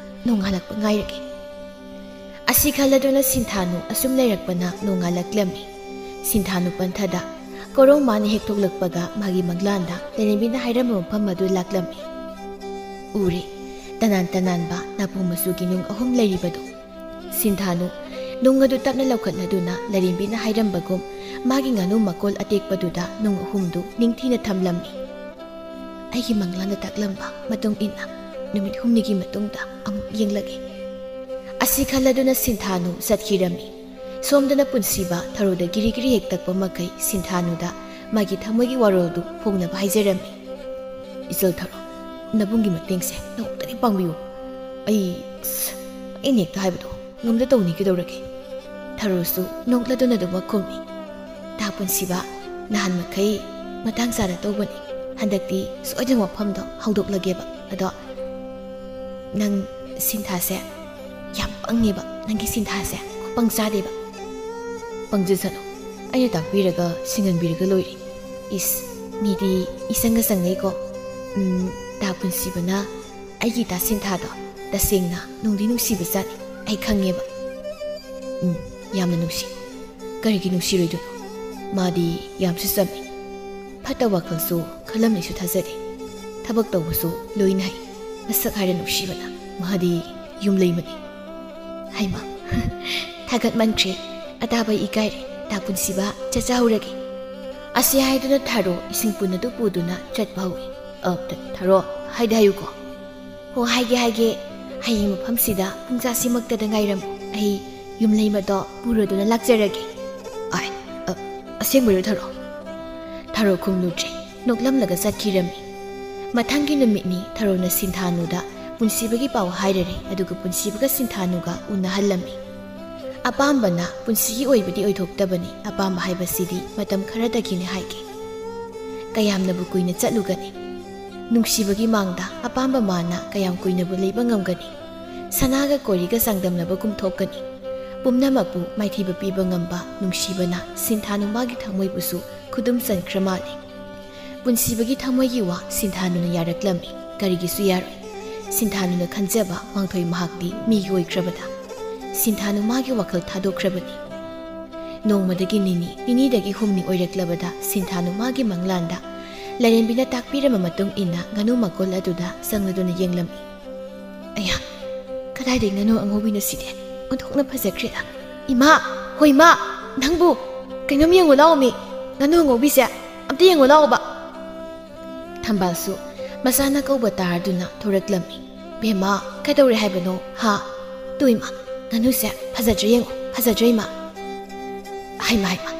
ꯅꯣꯡꯉꯥꯜꯂꯛꯄ ꯉꯥꯏꯔꯒꯦ꯫ ꯑꯁꯤ ꯈꯜꯂꯗꯨꯅ ꯁꯤꯟꯊꯥꯅꯨ ꯑꯁꯨꯝ ꯂꯩꯔꯛꯄꯅ ꯅꯣꯡꯉꯥꯜꯂꯛꯂꯝꯃꯤ꯫ ꯁꯤꯟꯊꯥꯅꯨ ꯄꯟꯊꯗ ꯀꯣꯔꯧ ꯃꯥꯅ ꯍꯦꯛ ꯊꯣꯛꯂꯛꯄꯒ ꯃꯥꯒꯤ ꯃꯪꯂꯥꯟꯗ ꯂꯥꯏꯔꯦꯝꯕꯤꯅ ꯍꯥꯏꯔꯝꯕ ꯃꯐꯝ ꯑꯗꯨ ꯂꯥꯛꯂꯝꯃꯤ꯫ ꯎꯔꯦ, ꯇꯅꯥꯟ ꯇꯅꯥꯟꯕ ꯅꯥꯄꯨ ꯃꯆꯨꯒꯤ ꯅꯨꯡ ꯑꯍꯨꯝ ꯂꯩꯔꯤꯕꯗꯨ꯫ ꯁꯤꯟꯊꯥꯅꯨ ꯅꯨꯡ ꯑꯗꯨ ꯇꯞꯅ ꯂꯧꯈꯠꯂꯗꯨꯅ ꯂꯥꯏꯔꯦꯝꯕꯤꯅ ꯍꯥꯏꯔꯝꯕꯒꯨꯝ ꯃꯥꯒꯤ ꯉꯥꯅꯨ ꯃꯀꯣꯜ ꯑꯇꯦꯛꯄꯗꯨꯗ ꯅꯨꯡ ꯑꯍꯨꯝꯗꯨ ꯅꯤꯡꯊꯤꯅ ꯊꯝꯂꯝꯃꯤ꯫ ꯑꯩꯒꯤ ꯃꯪꯂꯥꯟꯗ ꯇꯥꯛꯂꯝꯕ ꯃꯇꯨꯡ ꯏꯟꯅ ꯅꯨꯃꯤꯠ ꯍꯨꯝꯅꯤꯒꯤ ꯃꯇꯨꯡꯗ ꯑꯃꯨꯛ ꯌꯦꯡꯂꯒꯦ꯫ ꯑꯁꯤ ꯈꯜꯂꯗꯨꯅ ꯁꯤꯟꯊꯥꯅꯨ ꯆꯠꯈꯤꯔꯝꯃꯤ꯫ ꯁꯣꯝꯗꯅ ꯄꯨꯟꯁꯤꯕ ꯊꯔꯣꯗ ꯒꯤꯔꯤ ꯒꯤꯔꯤ ꯍꯦꯛ ꯇꯛꯄ ꯃꯈꯩ ꯁꯤꯟꯊꯥꯅꯨꯗ ꯃꯥꯒꯤ ꯊꯃꯣꯏꯒꯤ ꯋꯥꯔꯣꯜꯗꯨ ꯐꯣꯡꯅꯕ ꯍꯥꯏꯖꯔꯝꯃꯤ꯫ "ꯏꯆꯜ ꯊꯔꯣ, ꯅꯕꯨꯡꯒꯤ ꯃꯇꯦꯡꯁꯦ ꯅꯣꯡꯃꯇꯗꯤ ꯄꯥꯡꯕꯤꯌꯨ꯫ ꯑꯩ, ꯑꯩꯅ ꯍꯦꯛꯇ ꯍꯥꯏꯕꯗꯣ ꯉꯝꯗ ꯇꯧꯅꯤ, ꯀꯩꯗꯧꯔꯒꯦ?" ꯊꯔꯣꯁꯨ ꯅꯣꯛꯂꯗꯨꯅ ꯑꯗꯨꯃꯛ ꯈꯨꯝꯃꯤ꯫ "ꯇꯥ ꯄꯨꯟꯁꯤꯕ, ꯅꯍꯥꯟ ꯃꯈꯩ ꯃꯇꯥꯡ ꯆꯥꯅ ꯇꯧꯕꯅꯤ, ꯍꯟꯗꯛꯇꯤ ꯁꯣꯏꯗꯅ ꯋꯥꯐꯝꯗꯣ ꯍꯧꯗꯣꯛꯂꯒꯦꯕ꯫ ꯑꯗꯣ ꯅꯪ ꯁꯤꯟꯊꯥꯁꯦ ꯌꯥꯝ ꯄꯪꯉꯦꯕ, ꯅꯪꯒꯤ ꯁꯤꯟꯊꯥꯁꯦ ꯈꯨꯄꯪ ꯆꯥꯗꯦꯕ꯫" "ꯄꯪꯖꯁꯅꯨ, ꯑꯩꯅ ꯇꯥꯛꯄꯤꯔꯒ ꯁꯤꯡꯍꯟꯕꯤꯔꯒ ꯂꯣꯏꯔꯦ꯫ ꯏꯁ, ꯃꯤꯗꯤ ꯏꯆꯪꯒ ꯆꯪꯅꯩꯀꯣ꯫ ꯎꯝ, ꯇꯥ ꯄꯨꯟꯁꯤꯕꯅ ꯑꯩꯒꯤ ꯇꯥ ꯁꯤꯟꯊꯥꯗꯣ ꯇꯁꯦꯡꯅ ꯅꯨꯡꯗꯤ ꯅꯨꯡꯁꯤꯕ ꯖꯥꯠꯅꯤ, ꯑꯩ ꯈꯪꯉꯦꯕ꯫" "ꯎꯝ, ꯌꯥꯝꯅ ꯅꯨꯡꯁꯤ꯫ ꯀꯔꯤꯒꯤ ꯅꯨꯡꯁꯤꯔꯣꯏꯗꯣꯏꯅꯣ? ꯃꯥꯗꯤ ꯌꯥꯝꯁꯨ ꯆꯝꯃꯤ, ꯐꯠꯇ ꯋꯥꯈꯜꯁꯨ ꯈꯜꯂꯝꯅꯤꯁꯨ ꯊꯥꯖꯗꯦ꯫ ꯊꯕꯛ ꯇꯧꯕꯁꯨ ꯂꯣꯏꯅ ꯍꯩ꯫ ꯃꯁꯛ ꯍꯥꯏꯔ ꯅꯨꯡꯁꯤꯕꯅ, ꯃꯥꯗꯤ ꯌꯨꯝ ꯂꯩꯃꯅꯤ꯫" "ꯍꯩꯃ, ꯊꯥꯒꯠꯃꯟꯈ꯭ꯔꯦ꯫ ꯑꯇꯥꯕ ꯏꯀꯥꯏꯔꯦ꯫ ꯇꯥ ꯄꯨꯟꯁꯤꯕ, ꯆꯥꯛ ꯆꯥꯍꯧꯔꯒꯦ꯫" ꯑꯁꯤ ꯍꯥꯏꯗꯨꯅ ꯊꯔꯣ ꯏꯁꯤꯡ ꯄꯨꯟ ꯑꯗꯨ ꯄꯨꯗꯨꯅ ꯆꯠꯄ ꯍꯧꯏ꯫ "ꯑ, ꯊ-, ꯊꯔꯣ, ꯍꯥꯏꯗꯤ ꯍꯥꯏꯌꯨꯀꯣ꯫" "ꯍꯣ, ꯍꯥꯏꯒꯦ, ꯍꯥꯏꯒꯦ꯫ "ꯍꯌꯦꯡ ꯃꯐꯝꯁꯤꯗ ꯄꯨꯡ ꯆꯥꯁꯤꯃꯛꯇꯗ ꯉꯥꯏꯔꯝꯃꯨ꯫ ꯑꯩ ꯌꯨꯝꯂꯩꯃꯗꯣ ꯄꯨꯔꯗꯨꯅ ꯂꯥꯛꯆꯔꯒꯦ"꯫ "ꯑꯥꯏ, ꯑ, ꯑꯁꯦꯡꯕꯩꯔꯣ ꯊꯔꯣ?" ꯊꯔꯣ ꯈꯨꯝꯂꯨꯗ꯭ꯔꯦ꯫ ꯅꯣꯛꯂꯝꯂꯒ ꯆꯠꯈꯤꯔꯝꯃꯤ꯫ ꯃꯊꯪꯒꯤ ꯅꯨꯃꯤꯠꯅꯤ ꯊꯔꯣꯅ ꯁꯤꯟꯊꯥꯅꯨꯗ ꯄꯨꯟꯁꯤꯕꯒꯤ ꯄꯥꯎ ꯍꯥꯏꯔꯔꯦ, ꯑꯗꯨꯒ ꯄꯨꯟꯁꯤꯕꯒ ꯁꯤꯟꯊꯥꯅꯨꯒ ꯎꯅꯍꯜꯂꯝꯃꯤ꯫ ꯑꯄꯥꯝꯕꯅ ꯄꯨꯟꯁꯤꯒꯤ ꯑꯣꯏꯕꯗꯤ ꯑꯣꯏꯊꯣꯛꯇꯕꯅꯤ, ꯑꯄꯥꯝꯕ ꯍꯥꯏꯕꯁꯤꯗꯤ ꯃꯇꯝ ꯈꯔꯗꯒꯤꯅꯤ ꯍꯥꯏꯒꯦ꯫ ꯀꯌꯥꯝꯅꯕꯨ ꯀꯨꯏꯅ ꯆꯠꯂꯨꯒꯅꯤ? ꯅꯨꯡꯁꯤꯕꯒꯤ ꯃꯥꯡꯗ ꯑꯄꯥꯝꯕ ꯃꯥꯅ ꯀꯌꯥꯝ ꯀꯨꯏꯅꯕꯨ ꯂꯩꯕ ꯉꯝꯒꯅꯤ? ꯁꯅꯥꯒ ꯀꯣꯔꯤꯒ ꯆꯥꯡꯗꯝꯅꯕꯒꯨꯝ ꯊꯣꯛꯀꯅꯤ꯫ ꯄꯨꯝꯅꯃꯛꯄꯨ ꯃꯥꯏꯊꯤꯕ ꯄꯤꯕ ꯉꯝꯕ ꯅꯨꯡꯁꯤꯕꯅ ꯁꯤꯟꯊꯥꯅꯨ ꯃꯥꯒꯤ ꯊꯃꯣꯏꯕꯨꯁꯨ ꯈꯨꯗꯨꯝ ꯆꯟꯈ꯭ꯔ ꯃꯥꯜꯂꯦ꯫ ꯄꯨꯟꯁꯤꯕꯒꯤ ꯊꯃꯣꯏꯒꯤ ꯋꯥ ꯁꯤꯟꯊꯥꯅꯨꯅ ꯌꯥꯔꯛꯂꯝꯃꯤ꯫ ꯀꯔꯤꯒꯤꯁꯨ ꯌꯥꯔꯣꯏ? ꯁꯤꯟꯊꯥꯅꯨꯅ ꯈꯟꯖꯕ ꯃꯥꯡꯊꯣꯏ ꯃꯍꯥꯛꯇꯤ ꯃꯤꯒꯤ ꯑꯣꯏꯈ꯭ꯔꯕꯗ꯫ ꯁꯤꯟꯊꯥꯅꯨ ꯃꯥꯒꯤ ꯋꯥꯈꯜ ꯊꯥꯗꯣꯛꯈ꯭ꯔꯕꯅꯤ꯫ ꯅꯣꯡꯃꯗꯒꯤ ꯅꯤꯅꯤ, ꯅꯤꯅꯤꯗꯒꯤ ꯍꯨꯝꯅꯤ ꯑꯣꯏꯔꯛꯂꯕꯗ ꯁꯤꯟꯊꯥꯅꯨ ꯃꯥꯒꯤ ꯃꯪꯂꯥꯟꯗ ꯂꯥꯏꯔꯦꯝꯕꯤꯅ ꯇꯥꯛꯄꯤꯔꯝꯕ ꯃꯇꯨꯡ ꯏꯟꯅ ꯉꯥꯅꯨ ꯃꯀꯣꯜ ꯑꯗꯨꯗ ꯆꯪꯂꯗꯨꯅ ꯌꯦꯡꯂꯝꯃꯤ꯫ "ꯑꯌꯥ, ꯀꯗꯥꯏꯗꯩ ꯉꯥꯅꯨ ꯑꯉꯧꯕꯤꯅꯣ ꯁꯤꯗꯤ? ꯑꯣꯟꯊꯣꯛꯅ ꯐꯖꯈ꯭ꯔꯦꯗ꯫ ꯏꯃꯥ, ꯍꯣꯏ ꯏꯃꯥ, ꯅꯪꯕꯨ ꯀꯩꯅꯣꯝ ꯌꯦꯡꯉꯨ ꯂꯥꯛꯑꯣꯃꯤ꯫ ꯉꯥꯅꯨ ꯑꯉꯧꯕꯤꯁꯦ ꯑꯝꯇ ꯌꯦꯡꯉꯨ ꯂꯥꯛꯑꯣꯕ"꯫ ꯊꯝꯕꯥꯜꯁꯨ ꯃꯆꯥꯅ ꯀꯧꯕ ꯇꯥꯔꯗꯨꯅ ꯊꯣꯔꯛꯂꯝꯃꯤ꯫ "ꯕꯦꯝꯃ, ꯀꯩꯗꯧꯔꯦ ꯍꯥꯏꯕꯅꯣ? ꯍꯥ? ꯇꯨ ꯏꯃꯥ, ꯉꯥꯅꯨꯁꯦ ꯐꯖꯗ꯭ꯔꯦ ꯌꯦꯡꯉꯣ, ꯐꯖꯗ꯭ꯔꯦ ꯏꯃꯥ"꯫ "ꯍꯩꯃꯥ, ꯍꯩꯃꯥ,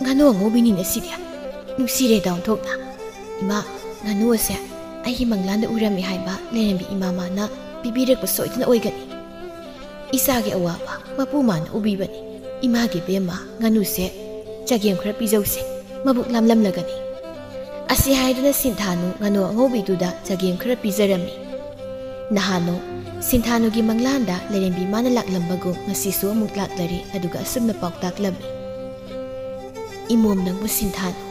ꯉꯥꯅꯨ ꯑꯉꯧꯕꯤꯅꯤꯅꯦ ꯁꯤꯗꯤ꯫ ꯅꯨꯡꯁꯤꯔꯦꯗ ꯑꯣꯟꯊꯣꯛꯅ꯫ ꯏꯃꯥ, ꯉꯥꯅꯨ ꯑꯁꯦ ꯑꯩꯒꯤ ꯃꯪꯂꯥꯟꯗ ꯎꯔꯝꯃꯤ ꯍꯥꯏꯕ ꯂꯥꯏꯔꯦꯝꯕꯤ ꯏꯃꯥ ꯃꯥꯅ ꯄꯤꯕꯤꯔꯛꯄ ꯁꯣꯏꯗꯅ ꯑꯣꯏꯒꯅꯤ꯫ ꯏꯆꯥꯒꯤ ꯑꯋꯥꯕ ꯃꯄꯨ ꯃꯥꯅ ꯎꯕꯤꯕꯅꯤ꯫ ꯏꯃꯥꯒꯤ ꯕꯦꯝꯃ, ꯉꯥꯅꯨꯁꯦ ꯆꯒꯦꯝ ꯈꯔ ꯄꯤꯖꯧꯁꯦ, ꯃꯕꯨꯛ ꯂꯥꯝꯂꯝꯂꯒꯅꯤ"꯫ ꯑꯁꯤ ꯍꯥꯏꯗꯨꯅ ꯁꯤꯟꯊꯥꯅꯨ ꯉꯥꯅꯨ ꯑꯉꯧꯕꯤꯗꯨꯗ ꯆꯒꯦꯝ ꯈꯔ ꯄꯤꯖꯔꯝꯃꯤ꯫ ꯅꯍꯥꯟꯅꯣ ꯁꯤꯟꯊꯥꯅꯨꯒꯤ ꯃꯪꯂꯥꯟꯗ ꯂꯥꯏꯔꯦꯝꯕꯤ ꯃꯥꯅ ꯂꯥꯛꯂꯝꯕꯒꯨꯝ ꯉꯁꯤꯁꯨ ꯑꯃꯨꯛ ꯂꯥꯛꯂꯔꯦ, ꯑꯗꯨꯒ ꯑꯁꯨꯝꯅ ꯄꯥꯎꯇꯥꯛꯂꯝꯃꯤ꯫ "ꯏꯃꯣꯝ ꯅꯪꯕꯨ ꯁꯤꯟꯊꯥꯅꯨ,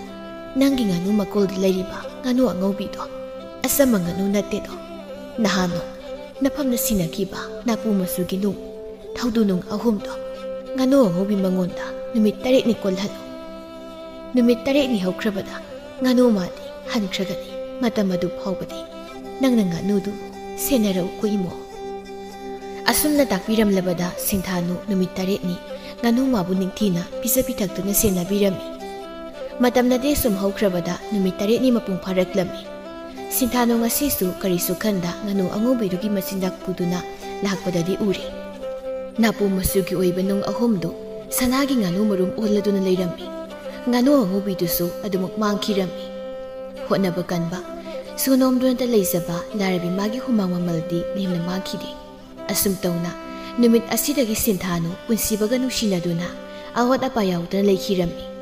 ꯅꯪꯒꯤ ꯉꯥꯅꯨ ꯃꯀꯣꯜꯗ ꯂꯩꯔꯤꯕ ꯉꯥꯅꯨ ꯑꯉꯧꯕꯤꯗꯣ ꯑꯆꯝꯕ ꯉꯥꯅꯨ ꯅꯠꯇꯦꯗꯣ꯫ ꯅꯍꯥꯟꯅꯣ ꯅꯐꯝꯅ ꯁꯤꯟꯅꯈꯤꯕ ꯅꯥꯄꯨ ꯃꯆꯨꯒꯤ ꯅꯨꯡ, ꯊꯧꯗꯨ ꯅꯨꯡ ꯑꯍꯨꯝꯗꯣ ꯉꯥꯅꯨ ꯑꯉꯧꯕꯤ ꯃꯉꯣꯟꯗ ꯅꯨꯃꯤꯠ ꯇꯔꯦꯠꯅꯤ ꯀꯣꯜꯍꯜꯂꯨ꯫ ꯅꯨꯃꯤꯠ ꯇꯔꯦꯠꯅꯤ ꯍꯧꯈ꯭ꯔꯕꯗ ꯉꯥꯅꯨ ꯃꯥꯗꯤ ꯍꯟꯈ꯭ꯔꯒꯅꯤ꯫ ꯃꯇꯝ ꯑꯗꯨ ꯐꯥꯎꯕꯗꯤ ꯅꯪꯅ ꯉꯥꯅꯨꯗꯨ ꯁꯦꯟꯅꯔꯛꯎꯀꯣ ꯏꯃꯣ"꯫ ꯑꯁꯨꯝꯅ ꯇꯥꯛꯄꯤꯔꯝꯂꯕꯗ ꯁꯤꯟꯊꯥꯅꯨ ꯅꯨꯃꯤꯠ ꯇꯔꯦꯠꯅꯤ ꯉꯥꯅꯨ ꯃꯥꯕꯨ ꯅꯤꯡꯊꯤꯅ ꯄꯤꯖ ꯄꯤꯊꯛꯇꯨꯅ ꯁꯦꯟꯅꯕꯤꯔꯝꯃꯤ꯫ ꯃꯇꯝꯅꯗꯤ ꯁꯨꯝ ꯍꯧꯈ꯭ꯔꯕꯗ ꯅꯨꯃꯤꯠ ꯇꯔꯦꯠꯅꯤ ꯃꯄꯨꯡ ꯐꯥꯔꯛꯂꯝꯃꯤ꯫ ꯁꯤꯟꯊꯥꯅꯨ ꯉꯁꯤꯁꯨ ꯀꯔꯤꯁꯨ ꯈꯟꯗ ꯉꯥꯅꯨ ꯑꯉꯧꯕꯤꯗꯨꯒꯤ ꯃꯆꯤꯟꯖꯥꯛ ꯄꯨꯗꯨꯅ ꯂꯥꯛꯄꯗꯗꯤ ꯎꯔꯦ꯫ ꯅꯥꯄꯨ ꯃꯆꯨꯒꯤ ꯑꯣꯏꯕ ꯅꯨꯡ ꯑꯍꯨꯝꯗꯨ ꯁꯅꯥꯒꯤ ꯉꯥꯅꯨ ꯃꯔꯨꯝ ꯑꯣꯜꯂꯗꯨꯅ ꯂꯩꯔꯝꯃꯤ꯫ ꯉꯥꯅꯨ ꯑꯉꯧꯕꯤꯗꯨꯁꯨ ꯑꯗꯨꯃꯛ ꯃꯥꯡꯈꯤꯔꯝꯃꯤ꯫ ꯍꯣꯠꯅꯕ ꯀꯟꯕ, ꯁꯨ ꯅꯣꯝꯗꯨꯅꯇ ꯂꯩꯖꯕ ꯂꯥꯏꯔꯕꯤ ꯃꯥꯒꯤ ꯍꯨꯃꯥꯡ ꯃꯃꯜꯗꯤ ꯂꯦꯝꯅ ꯃꯥꯡꯈꯤꯗꯦ꯫ ꯑꯁꯨꯝ ꯇꯧꯅ ꯅꯨꯃꯤꯠ ꯑꯁꯤꯗꯒꯤ ꯁꯤꯟꯊꯥꯅꯨ ꯄꯨꯟꯁꯤꯕꯒ ꯅꯨꯡꯁꯤꯅꯗꯨꯅ ꯑꯋꯥꯠ ꯑꯄꯥ ꯌꯥꯎꯗꯅ ꯂꯩꯈꯤꯔꯝꯃꯤ꯫